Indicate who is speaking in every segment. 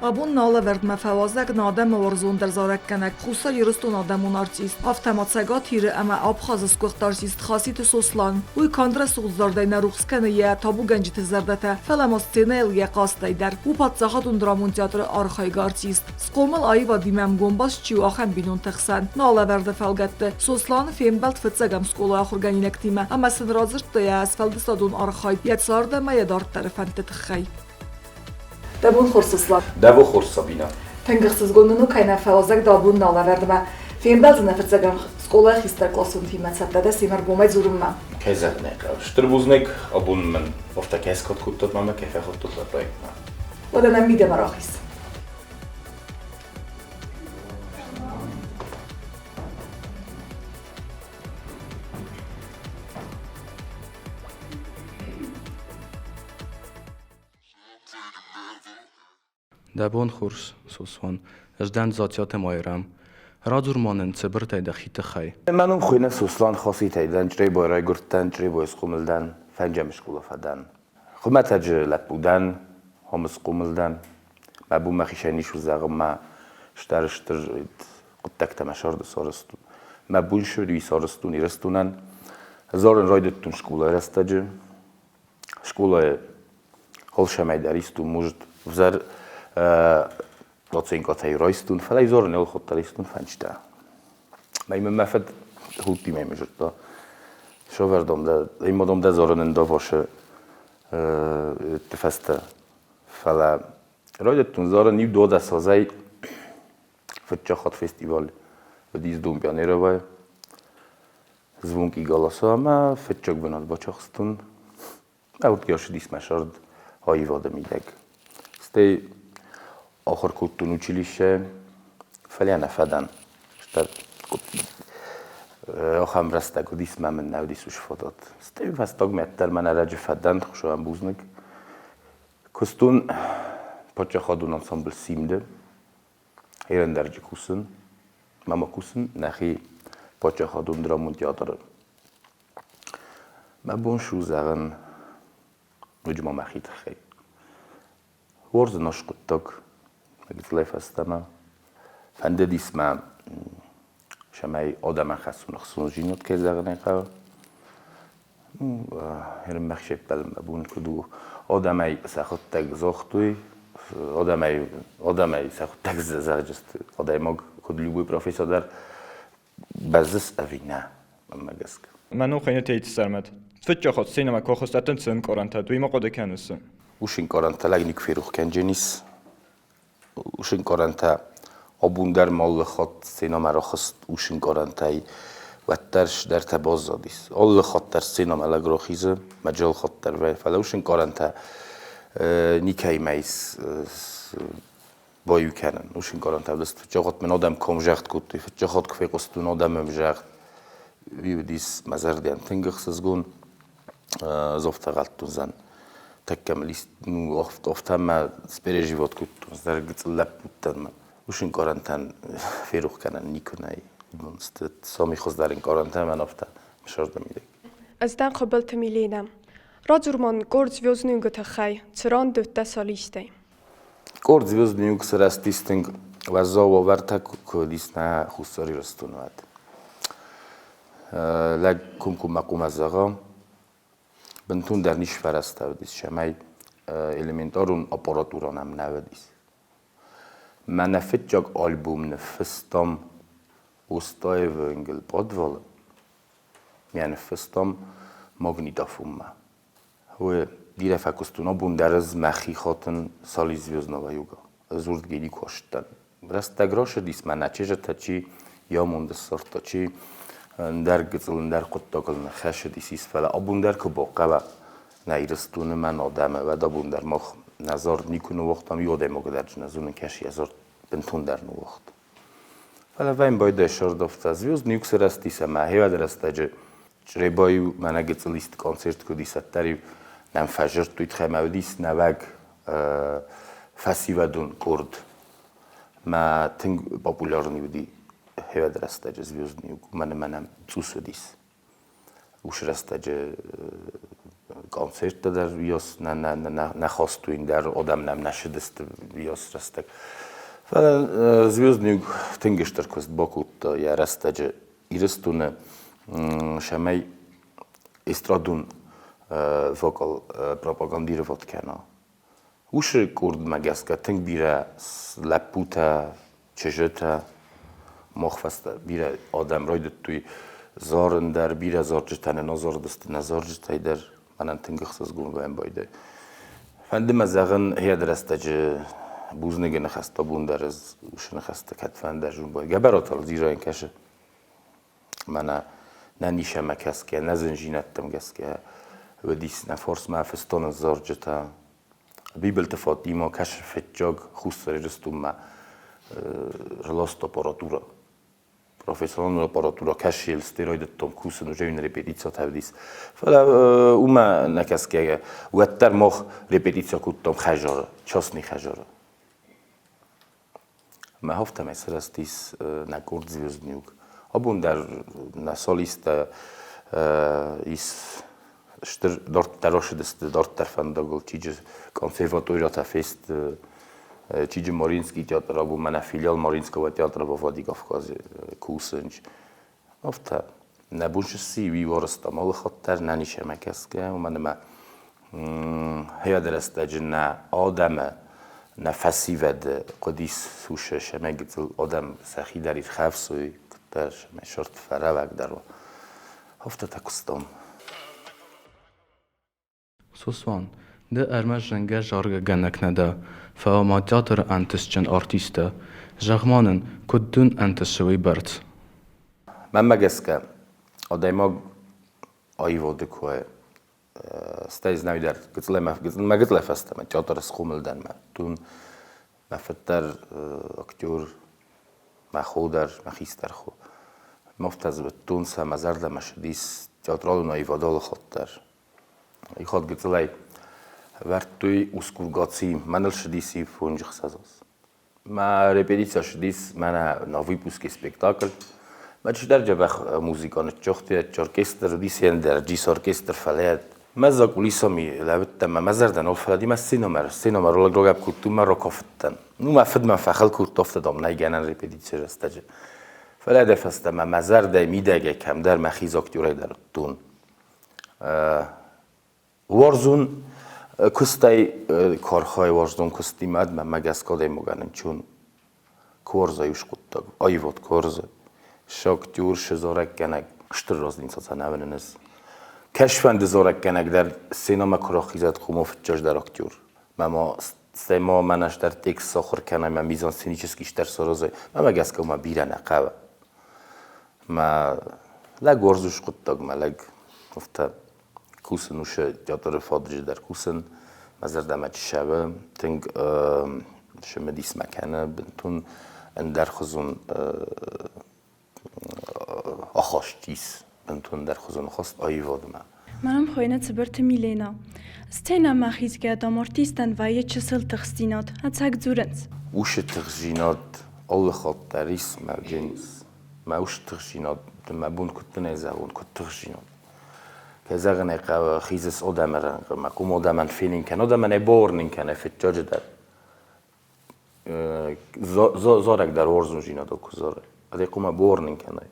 Speaker 1: Абон нӕ алӕвӕрдмӕ фӕуазӕг нӕ адӕмы уарзондӕр зарӕггӕнӕг, Хуссар Ирыстоны адӕмон артист, афтӕ ма Цӕгат Иры ӕмӕ Абхазы сгуыхт артист Хаситы Сослан. Уый канд рӕсугъд зардӕй нӕ рухс кӕны йӕ табугӕнджыты зӕрдӕтӕ, фӕлӕ ма сценӕйыл йӕ хъазтӕй дӕр. У паддзахадон драмон театры архайгӕ артист. Схъомыл аивадимӕ ӕмгомбаст чи у, ахӕм бинонты хсӕн. Нӕ алӕвӕрды фӕлгӕтты Сосланы фембӕлд фыццӕгӕм скъолайы ахуыргӕнинӕгтимӕ ӕмӕ сын радзырдта йӕ сфӕлдыстадон архайд, йӕ цард ӕмӕ йӕ дарддӕры фӕндты тыххӕй. Дӕ бон хорз, Сослан.
Speaker 2: Дӕ бон хорз, Сабинӕ.
Speaker 1: Тынг ӕхсызгон нын у, кӕй нӕ фӕуазӕг дӕ бон нал ӕвӕрдмӕ. Фембӕлдзынӕ фыццӕгӕм скъолайы хистӕркъласонтимӕ цӕттӕ дӕ семӕ ӕргомӕй дзурынмӕ.
Speaker 2: Кӕй зӕгъын ӕй хъӕуы, стыр бузныг, абон мын афтӕ кӕй скад кодтат мӕ кӕй фӕхуыдтат мӕ проектмӕ.
Speaker 1: Уӕдӕ нӕм мидӕмӕ рахиз.
Speaker 3: Дӕ бон хорз, Сослан. Ӕз дӕн Дзаттиаты Майрӕм. Радзур-ма нын цыбыртӕй дӕхи тыххӕй.
Speaker 2: Мӕ ном хуыйны Сослан Хоситӕй дӕн, Чъребойы райгуырдтӕн, Чъребойы схъомыл дӕн, фӕнджӕмы скъола фӕдӕн. Хуымӕтӕджы лӕппу дӕн, хомы схъомыл дӕн. Мӕ бон мӕхицӕн ис зӕгъын, мӕ стӕр стыр хъуыддӕгтӕ мӕ сӕрды сарӕзтон. Мӕ бон ссыди сарӕзтон Ирыстонӕн. Зарын райдыдтон скъолайы рӕстӕджы. Скъолайы холсӕмӕй дӕр истун музд взӕр оценкатӕй райстун, фӕлӕ изорын ӕлхуыдта истун фӕнчтӕ. Мӕ мӕ фыд худтимӕ мӕ зыдта. Сӕвӕрдом дӕ, имодом дӕ зорынын довосы фӕстӕ. Фӕлӕ райдыдтон зарын иу дуадӕсазӕй фыццаг хатт фестиваль уыдис Дом пионеровӕй. Звонкий голоса ӕмӕ фыццаг бынат бацахстон. Ӕвӕрдгӕ ссыдис мӕ сӕрд аивады мидӕг. Стӕй ахуыр кодтон училищӕйы, фӕлӕ нӕ фӕдӕн. Стӕй ахӕм рӕстӕг уыдис мӕ мын нӕ уыдис уыцы фадат. Стӕй фӕстагмӕ дӕр мӕн ӕрӕджы фӕдӕн, Хуыцауӕн бузныг. Куыстон паддзахадон ансамбль «Симд-ы». Ирӕндӕрджы кусын, мӕ кусын нӕхи паддзахадон драмон театры. Мӕ бон шу зӕгъын, ноджы ма мӕхи тыххӕй. Уарзын ӕскъуыддаг, гыццылӕй фӕстӕмӕ. Фӕндыдис мӕ, цӕмӕй адӕмӕн хӕссон ӕхцондзинад кӕй зӕгъын ӕй хъӕуы. Мӕхсеппӕл мӕ бон куыд у, адӕмӕй сӕхуыдтӕг загътой, адӕмӕй, адӕмӕй сӕхуыдтӕг зӕгъджысты. Адӕймаг куыд любой профессор дӕр бӕззыс ӕви нӕ, мӕнмӕ гӕсгӕ.
Speaker 4: Мӕн у Хъӕнытейты Сӕрмӕт. Фыццаг сценӕмӕ кохыстӕттӕн цы ӕнкъарӕнтӕ, уый ма хъуыды кӕныс?
Speaker 2: Уыцы ӕнкъарӕнтӕ лӕг никуы ферох кӕндженис. Уыцы ӕнкъарӕнтӕ абон дӕр ма алы хатт сценӕмӕ рахызт уыцы ӕнкъарӕнтӕй уӕддӕр цыдӕртӕ баззадис. Алы хатт дӕр сценӕмӕ лӕг рахизы, мӕ хатт дӕр вӕййы, фӕлӕ уыцы ӕнкъарӕнтӕ никӕимӕ ис баиу кӕнын. Уыцы ӕнкъарӕнтӕ уыдысты фыццаг хатт мын адӕм ком загъд кодтой, фыццаг хатт куы фехъуыстон адӕмы загъд, уый уыдис мӕ зӕрдӕйӕн тынг ӕхсызгон. Зофтӕгъӕлттон зӕн. Тӕккӕ мыл ну, офтӕ мӕ спереживот кодтон, дӕр гыццыл лӕппуттӕн мӕ. Уыцы ӕнкъарӕнтӕн ферох кӕнӕн никуы нӕй. Уыдон сты сомих хуыздӕр ӕнкъарӕнтӕ мӕн афтӕ мӕ мидӕг.
Speaker 5: Ӕз дӕн Хъыбылты Миленӕ. Радзур ма нын къорд Звездный тыххӕй, цы ран дыдтӕ солистӕй.
Speaker 2: Къорд Звездный сырӕзтис тынг уӕззау уавӕртӕ куы уыдис нӕ Хуссар Ирыстоны уӕд. Лӕг комкоммӕ хъуамӕ зӕгъа, бынтондӕр не сфӕрӕзта уыдис, цӕмӕй элементарон аппаратурӕ нӕм нӕ уыдис. Мӕнӕ фыццаг альбом ныффыстам Остаевы уынгыл подвалы, мӕ ныффыстам магнитофонмӕ. Уый бирӕ фӕкуыстон, абон дӕр ӕз мӕхи хатын Сали Звездного юга. Ӕз уырдыгӕй никуы ацыдтӕн. Рӕстӕг рацыдис, мӕнӕ чызджытӕ чи йӕ амонд ссардта, чи ӕндӕр гыццыл ӕндӕр хъуыддагыл ныххӕссыдис ис, фӕлӕ абон дӕр куы бахъӕуа нӕ Ирыстоны мӕн адӕмы, уӕд абон дӕр мах нӕ зард никуы ныууагътам, иу адӕймаг дӕр нӕ зонын кӕсы йӕ зард бынтондӕр ныууагъта. Фӕлӕ вӕм байдайы сӕрдӕфтӕ Звездный юг сырӕзтис ӕмӕ хевӕд рӕстӕджы Чъребайы мӕнӕ гыццыл исты концерт куы уыдис, уӕддӕр-иу нӕм фӕзырдтой, тыххӕй мӕ уыдис нӕуӕг фӕсивӕдон къорд. Мӕ тынг популярный уыди хевӕд рӕстӕджы Звездный юг, уымӕн ӕмӕ нӕм цъус уыдис. Уыцы рӕстӕджы Концерттӕ дӕр уыйас нӕ, нӕ, нӕ, нӕ хастой дӕр, адӕм нӕм нӕ цыдысты уыйас рӕстӕг. Фӕлӕ «Звездный юг» тынг стыр куыст бакодта йӕ рӕстӕджы Ирыстоны, цӕмӕй эстрадон вокал пропагандировать кӕна. Уыцы къордмӕ гӕсгӕ тынг бирӕ лӕппутӕ, чызджытӕ, мах фӕстӕ бирӕ адӕм райдыдтой зарын дӕр, бирӕ зарджытӕ нӕ зарыдысты, нӕ зарджытӕй дӕр мӕнӕн тынг ӕхсызгон вӕййын байдайы. Фӕнды мӕ зӕгъын, хиад рӕстӕджы бузныгы ныхӕстӕ бон дӕр ӕз уыцы ныхӕстӕ кӕдфӕнды ӕз уым Гӕбӕраты Алзирайӕн кӕсы. Мӕнӕ нӕ нисӕмӕ кӕсгӕ, нӕ зынзинӕдтӕм гӕсгӕ уыдис нӕ форсмӕ фыстон зарджытӕ. Бибылты Фатимӕ кӕсы фыццаг Хуссар Ирыстонмӕ раласта аппаратурӕ. Профессионалон аппаратурӕ кӕсы стероидтон кусын уже репетицитӕ уыдис. Фӕлӕ уымӕ нӕ кӕсгӕйӕ, уӕддӕр мах репетици кодтам хӕдзары, частный хӕдзары. Мӕ афтӕмӕй сырӕзтис нӕ къорд «Звезднюк». Абон дӕр нӕ солисттӕ ис стыр дарддӕр ацыдысты дарддӕр фӕндагыл. Чиджы консерваториятӕ фесты, чиджы Мариинский театр абон мӕнӕ филиал Мариинского театра во Владикавказе кусынц. Афтӕ нӕ бон сси, уый уарзтам алы хатт дӕр нӕ нисӕмӕ кӕсгӕ, уымӕн ӕмӕ хиад рӕстӕджы нӕ адӕмы, нӕ фӕсивӕды хъуыдис сусы сӕмӕ гыццыл адӕм сӕхи дӕр ирхӕфсой, куыддӕр сӕмӕ сырд фӕрӕвӕгдӕр уа. Афтӕ та куыстам.
Speaker 3: Сослан, ды ӕрмӕст зынгӕ заргӕгӕнӕг нӕ дӕ, фӕлӕ ма театры ӕнтыстджын артист дӕ. Зӕгъ-ма нын, куыд дын ӕнтысы уыйбӕрц?
Speaker 2: Мӕнмӕ гӕсгӕ, адӕймаг аивады куы стӕй знӕуи дӕр мӕ гыццылӕй фӕстӕмӕ театры схъомыл дӕн мӕ тун мӕ фыд дӕр актер, мӕ хо дӕр, мӕ хистӕр хо. Мӕ афтӕ зыдтон сӕ мӕ зӕрдӕмӕ цыдис театралон аивад алы хатт дӕр. Ихатт гыццылӕй вӕрдтой усгургаци, мӕныл цыдис 56 аз. Мӕ репетици цыдис мӕнӕ на выпуске спектакль. Мӕ чидӕр дзӕбӕх музыка ныццагъта, оркестр уыдис ӕндӕр, джис оркестр, фӕлӕ мӕ закулисами лӕууыдтӕн, мӕ зӕрдӕ нал фӕлӕди мӕ сценӕмӕ, сценӕмӕ рагӕпп кодтон, мӕ ракафыдтӕн. Ну, мӕ фыд мӕ фӕхыл кодта, афтӕ, дам, нӕй гӕнӕн репетицийы рӕстӕджы. Фӕлӕ дӕ фӕстӕмӕ мӕ зӕрдӕйы мидӕгӕй кӕмдӕр мӕхи актерӕй дӕр уыдтон. Уарзун кустӕй корхай уарзон кусти мадмӕ мӕ гӕсгӕ адӕймагӕн ӕнцон корза ускъуддаг, аивад корза. Шактер, зарӕггӕнӕг стыр разница цӕнӕвӕнӕн ӕз. Кӕсфӕнды зарӕггӕнӕг дӕр сценӕмӕ куы рахизӕд хъума фыццаджыдӕр актер. Мӕ ма стӕй ма мӕнӕ стӕр текст сахуыр кӕнай, мӕ мизансценический стӕр саразай. Мӕ гӕсгӕ уымӕ бирӕ нӕ хъӕуы. Мӕ лӕг уарзы хъуыддаг, мӕ лӕг афтӕ кусын уыцы театры фадыджы дӕр кусын. Мӕ зӕрдӕмӕ чысӕвы тынг цымыдис мӕ кӕны бынтон ӕндӕрхуызон ахаст ис, бынтон ӕндӕрхуызон ахаст аивадмӕ.
Speaker 6: Мӕ ном хуыйны Цыбырты Милена. Сценӕмӕ хизгӕ дам артистӕн вӕййы чысыл тыхстдзинад, ӕцӕг дзурынц.
Speaker 2: Уыцы тыхстдзинад алы хатт дӕр ис мӕ Денис. Мӕ уыцы тыхстдзинад мӕ бон куыд дын ӕй зӕгъон, куыд тыхстдзинад. Кӕй зӕгъын ӕй хъӕуы, хизыс адӕмы рӕнхъмӕ, ком адӕмӕн фенын кӕн, адӕмӕн ӕй бауырнын кӕн фыццаджыдӕр. Зарӕг дӕр уарзондзинадыл куы зары, ӕдӕй хъуамӕ бауырнын кӕнай.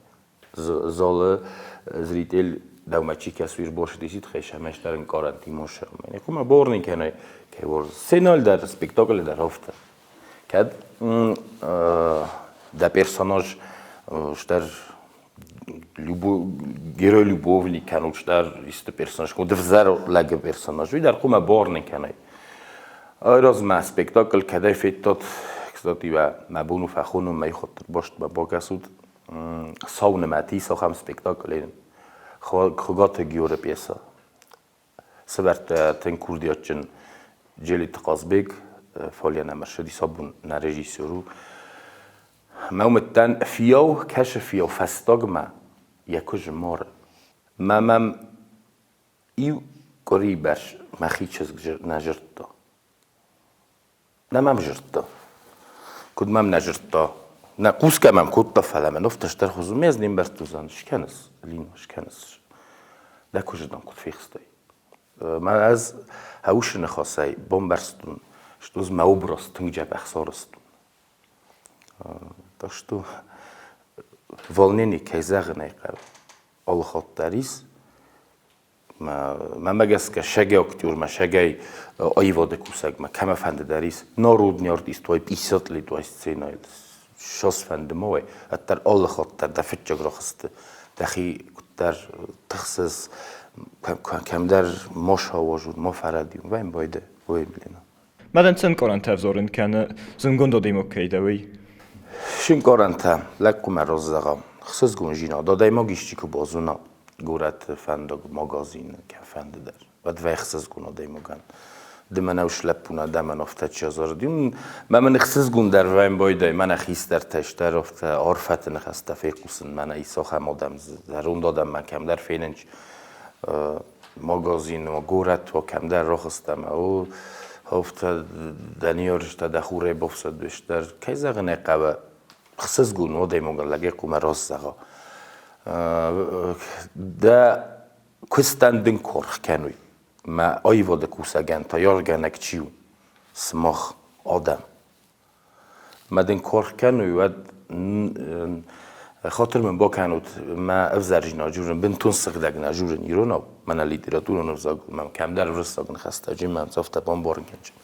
Speaker 2: Залы зритель дӕумӕ чи кӕсы, уый ӕрбацыдис, хӕсӕмӕ дӕр ӕнкъарӕнти мосӕмӕ. Хъуамӕ бауырнын кӕнай, кӕй уарзыс. Сценӕйыл дӕр, спектаклы дӕр афтӕ. Кӕд дӕ персонаж стӕр герой-любовник кӕнут стӕр исты персонаж, куыд ӕвзӕр лӕгы персонаж, уый дӕр хъуамӕ бауырнын кӕнай. Айразмӕ спектакль кӕдӕй федтат, кстати, мӕ бон у фӕхонын, мӕ хатыр бастмӕ бакӕсут, Сау нымӕти цахӕм спектакль Хуыгаты Георы пьесӕ. Сӕвӕрдта тынг курдиатджын Джелиты Хъазбег, фӕлӕ нӕм ӕрцыдис абон нӕ режиссер у. Мӕ уымыдтӕн фийау кӕсы фийау фӕстагмӕ йӕ куызы мары. Мӕ мӕм иу къуырийы бӕрц мӕхи чызг нӕ зырдта. Нӕ мӕм зырдта. Куыд мӕм нӕ зырдта? Нӕ хъусгӕ мӕм кодта, фӕлӕ мӕ нофтӕ стӕрхуыз ме ӕз не мбӕрстон, скӕныс, Лина, скӕныс. Дӕ куызы дам куыд фехстай? Мӕ ӕз хӕусы ныхасӕй бамбӕрстон, что ӕз мӕ образ тынг дзӕбӕх сарӕзтон. Так что волнение, кӕй зӕгъын ӕй хъӕуы, алы хатт дӕр ис. Мӕмӕ гӕсгӕ сӕгӕй актермӕ, сӕгӕй аивады кусӕгмӕ, кӕмӕфӕнды дӕр ис народный артист уай, писатель уай сценӕйыл, цасфӕнды ма уай, уӕддӕр алы хатт дӕр дӕ фыццаг рахызты дӕхи куыддӕр тыхсыс, кӕмдӕр ма сауазон, ма фӕрӕдийон, вӕйм байдӕ, ой, блин.
Speaker 4: Мадӕн цы ӕнкъарӕнтӕ ӕвзарын кӕны зындгонд адӕймаг кӕй дӕ, уый?
Speaker 2: Се нкъарӕнтӕ лӕггумӕ раззӕгъӕм. Хсызгон зинад адӕймаг исчи куы базона горӕты фӕндаг магазины кӕмфӕнды дӕр, уӕд вӕй хсызгон адӕймагӕн. Ды мӕнӕ ус лӕппу нӕ дӕ, мӕн афтӕ чи азарыди. Мӕ мын ӕхсызгон дӕр вӕйм байдайы, мӕнӕ хистӕртӕ стӕр афтӕ арфӕты ныхӕстӕ фехъусын, мӕнӕ ис ахӕм адӕм, зӕронд адӕммӕ кӕмдӕр фенынч магазин, горӕт кӕмдӕр рахызтӕм, о, афтӕ дӕ ныййарджытӕ дӕ хурӕй бафсӕдысты. Кӕй зӕгъын ӕй хъӕуы, ӕхсызгон у адӕймагӕн лӕгӕй хъуамӕ раст зӕгъа. Дӕ куыстӕн дын куы аргъ кӕной, мӕ аивады кусӕгӕн та аргъгӕнӕг чи у? Сымах, адӕм. Мӕ дын куы аргъ кӕной, уӕд хатыр мын бакӕнут, мӕ ӕвзӕрзинад журын бынтон сыгъдӕг нӕ журын иронау, мӕнӕ литературон ӕвзагыл мӕм кӕмдӕр уырыссаг ныхӕстӕ мӕм афтӕ бамбарын кӕнджын.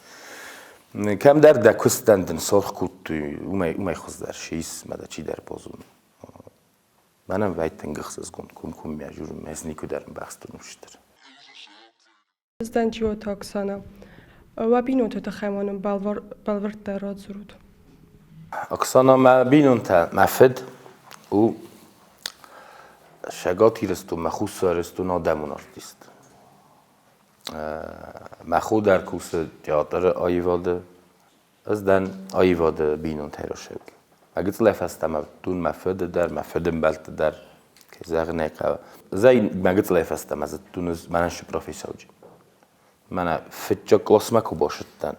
Speaker 2: Кӕмдӕр дӕ куыстӕн дын саргъ кодтой, уымӕй хуыздӕр сис, мӕ дӕ чидӕр базоны. Мӕнӕн вӕй тынг ӕхсызгон комкоммӕ журын, мӕ ӕз никуыдӕр ӕмбӕхстон устыр.
Speaker 5: Ӕз дӕн Джиоты Оксана. Уӕ бинонты тыххӕй ма нын бӕлвырддӕр радзурут.
Speaker 2: Оксана, мӕ бинонтӕ, мӕ фыд у Цӕгат Ирыстонмӕ Хуссар Ирыстоны адӕмон артист. Мӕ хо дӕр кусы театры аивады. Ӕз дӕн аивады бинонтӕй рӕсӕг. Мӕ гыццылӕй фӕстӕмӕ уыдтон мӕ фыды дӕр, мӕ фыды мбӕлтты дӕр, кӕй зӕгъын ӕй хъӕуы. Ӕз ӕй мӕ гыццылӕй фӕстӕмӕ зыдтон, ӕз мӕнӕн сты профессорджын. Мӕнӕ фыццаг классмӕ куы бацыдтӕн,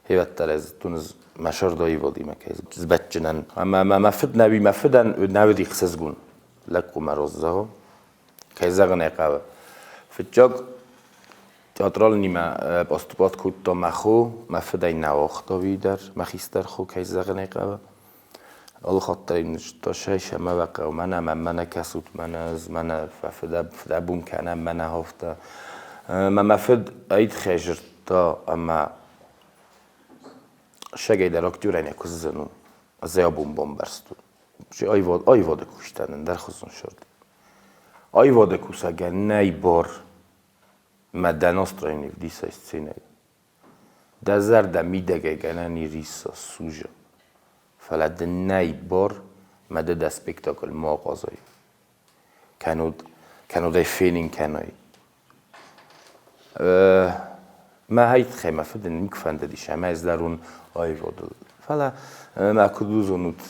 Speaker 2: хевӕддӕр ӕз зыдтон, ӕз мӕ сӕрды аивадимӕ кӕй сбӕтджынӕн. Ӕмӕ мӕ фыд нӕ уи, мӕ фыдӕн нӕ уыди хсызгон лӕппу мӕ роз зӕгъы. Кӕй зӕгъын ӕй хъӕуы, фыццаг Театралнимӕ поступать кодта мӕ хо, мӕ фыд ӕй нӕ уагъта уый дӕр, мӕ хистӕр хо, кӕй зӕгъын ӕй хъӕуы. Алы хатт дӕр ын зыдта, сӕ сӕмӕ уӕ хъӕуы, мӕнӕ мӕ мӕнӕ кӕсут, мӕнӕ ӕз, мӕнӕ фыдӕбон кӕнӕм, мӕнӕ афтӕ. Мӕ мӕ фыд ӕй тыххӕй зыдта ӕмӕ сӕгӕй дӕр актерӕй нӕ куыдздзӕн у, ӕз ӕй абон бамбӕрстон. Аивады куыстӕн ӕндӕрхуызон сырд. Аивады кусӕгӕн нӕй бар мӕ дӕ настроени вдисай сценӕйыл. Дӕ зӕрдӕ мидӕгӕй гӕнӕн и рисса, суза. Фӕлӕ дын нӕй бар, мӕ ды дӕ спектакль ма ахъазай. Кӕннод, кӕннод ӕй фенын кӕнай. Мӕ хӕйтхӕй мӕ фыды никуы фӕндыдис ӕмӕ ӕз дӕр уын аивадыл. Фӕлӕ мӕ куыд узонут,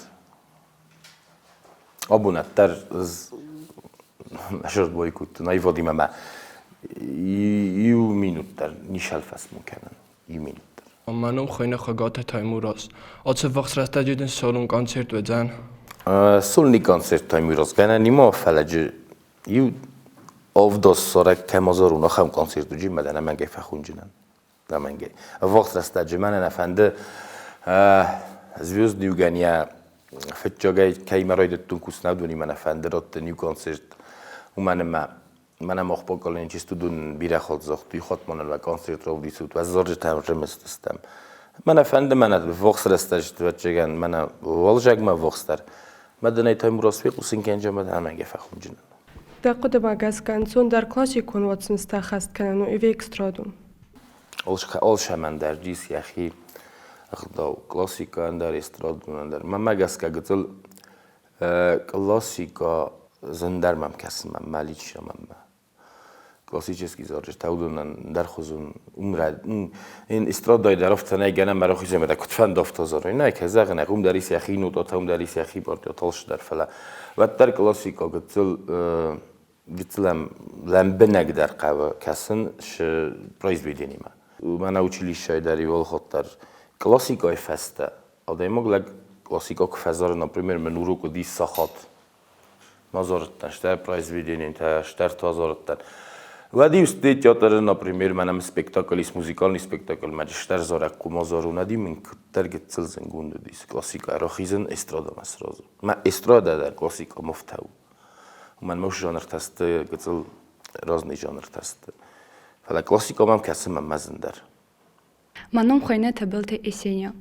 Speaker 2: абон ӕддӕр ӕз сырдбой кодтон аивадимӕ мӕ иу минут дӕр нисӕлфӕсмон кӕнын, иу минут дӕр.
Speaker 7: Мӕ ном хуыйны Хуыгаты Таймураз. Ацы ввахс рӕстӕджы дын солон концерт уыдзӕн?
Speaker 2: Сольный концерт Таймураз гӕнӕн нима, фӕлӕ джы иу авдаз сорӕг кӕм азарун, ахӕм концерт уыди, мӕ дӕ ӕнӕмӕнгӕй фӕхонджынӕн. Ӕнӕмӕнгӕй. Ӕввахс рӕстӕджы мӕнӕн нӕ фӕнды звезд иугӕн йӕ фыццагӕй кӕимӕ райдыдтон кусын, уыдонимӕ нӕ фӕнды раттын иу концерт. Уымӕн ӕмӕ мӕнӕ мах поколение студон бирӕ хатт загътой, хатт ма нын уӕ концерт равдисут, уӕ зарджытӕм рымысдыстӕм. Мӕнӕ фӕнды мӕнӕ ввахс рӕстӕджыты ӕвӕццӕгӕн, мӕнӕ уӕлзӕгмӕ ввахсдӕр. Мӕ дын ӕй Таймураз фехъусын кӕнджы ӕмӕ ӕнӕмӕнгӕй фӕхонджынӕн.
Speaker 5: Дӕ хъуыдымӕ гӕсгӕ ӕнцондӕр классикон уацмыстӕ хӕст кӕнӕн у ӕви эстрадон?
Speaker 2: Алцӕмӕн дӕр ис йӕхи ӕгъдау. Классикӕ ӕндӕр, эстрадон ӕндӕр. Мӕнмӕ гӕсгӕ гыццыл классикӕ зындӕр мӕм кӕсы мӕнмӕ, лично мӕнмӕ. Классический зарджытӕ уыдонӕн ӕндӕрхуызон эстрадӕй дӕр афтӕ нӕй гӕнӕн мӕ рахизӕмӕ дӕ куыд фӕнды афтӕ зарай. Нӕ, кӕй зӕгъын ӕй, уым дӕр ис йӕхи нотатӕ, уым дӕр ис йӕхи партиятӕ, алцыдӕр, фӕлӕ уӕддӕр классикӕ гыццыл гыццыл лӕмбынӕгдӕр хъӕуы кӕсын произведенимӕ. Мӕнӕ училищӕйы дӕр иу алхатт дӕр классикӕйы фӕстӕ адӕймаг лӕг классикӕ куы фӕзары, например, мын урок уыди сахат. Ма зарыдтӕн, стӕй произведениетӕ, стӕртӕ зарыдтӕн. Уӕд-иу сте театры, например, мӕнӕ спектакль ис, музыкальный спектакль, мӕ дыстӕр зарӕг хъума зарун, ӕди мин куддӕр гыццыл зынгонд уыдис классикӕ рахизын эстрадӕмӕ сразу. Мӕ эстрадӕ дӕр классикӕ муфтӕ у. Уымӕн мӕ жанртӕ сты гыццыл разный жанртӕ сты. Фӕлӕ классикӕ мӕм кӕсы мӕнмӕ зындӕр.
Speaker 6: Мӕ ном хуыйны Тыбылты Есения.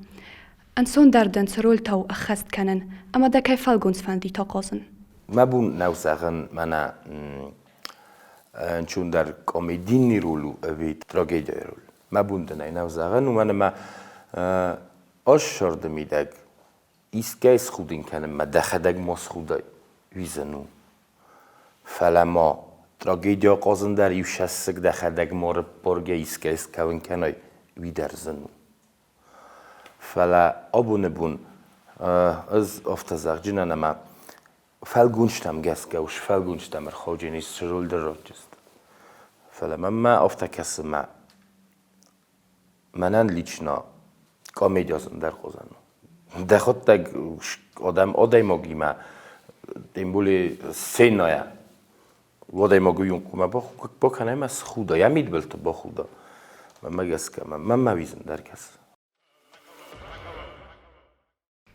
Speaker 6: Ӕнцондӕр дын цы рольтӕ у ӕххӕст кӕнын ӕмӕ дӕ кӕй фӕлгонц фӕндид ахъазын?
Speaker 2: Мӕ бон нӕу зӕгъын, мӕнӕ ӕнцондӕр комедийный роль у ӕви трагедияйы роль. Мӕ бон дын ӕй нӕу зӕгъын, уымӕн ӕмӕ ӕз сӕрды мидӕг искӕй схудын кӕнынмӕ дӕхӕдӕг ма схудай, уый зын у. Фӕлӕ ма трагедийӕ хъазын дӕр иу сӕссыг дӕхӕдӕг ма рыппаргӕ искӕй скӕуын кӕнай, уый дӕр зын у. Фӕлӕ абоны бон ӕз афтӕ зӕгъджынӕн ӕмӕ фӕлгонцтӕм гӕсгӕ ус фӕлгонцтӕм ӕрхауджын ис роль дӕр равдыст. Фӕлӕ мӕнмӕ афтӕ кӕсы мӕ мӕнӕн лично комедия зындӕр хъазӕн у. Дӕхуыдтӕг адӕм адӕймагимӕ, тем более сценӕйӕ, адӕймаг уый хъуамӕ бакӕна ӕмӕ схуда, йӕ мидбылты бахуда. Мӕнмӕ гӕсгӕ, мӕнмӕ уый зындӕр кӕсы.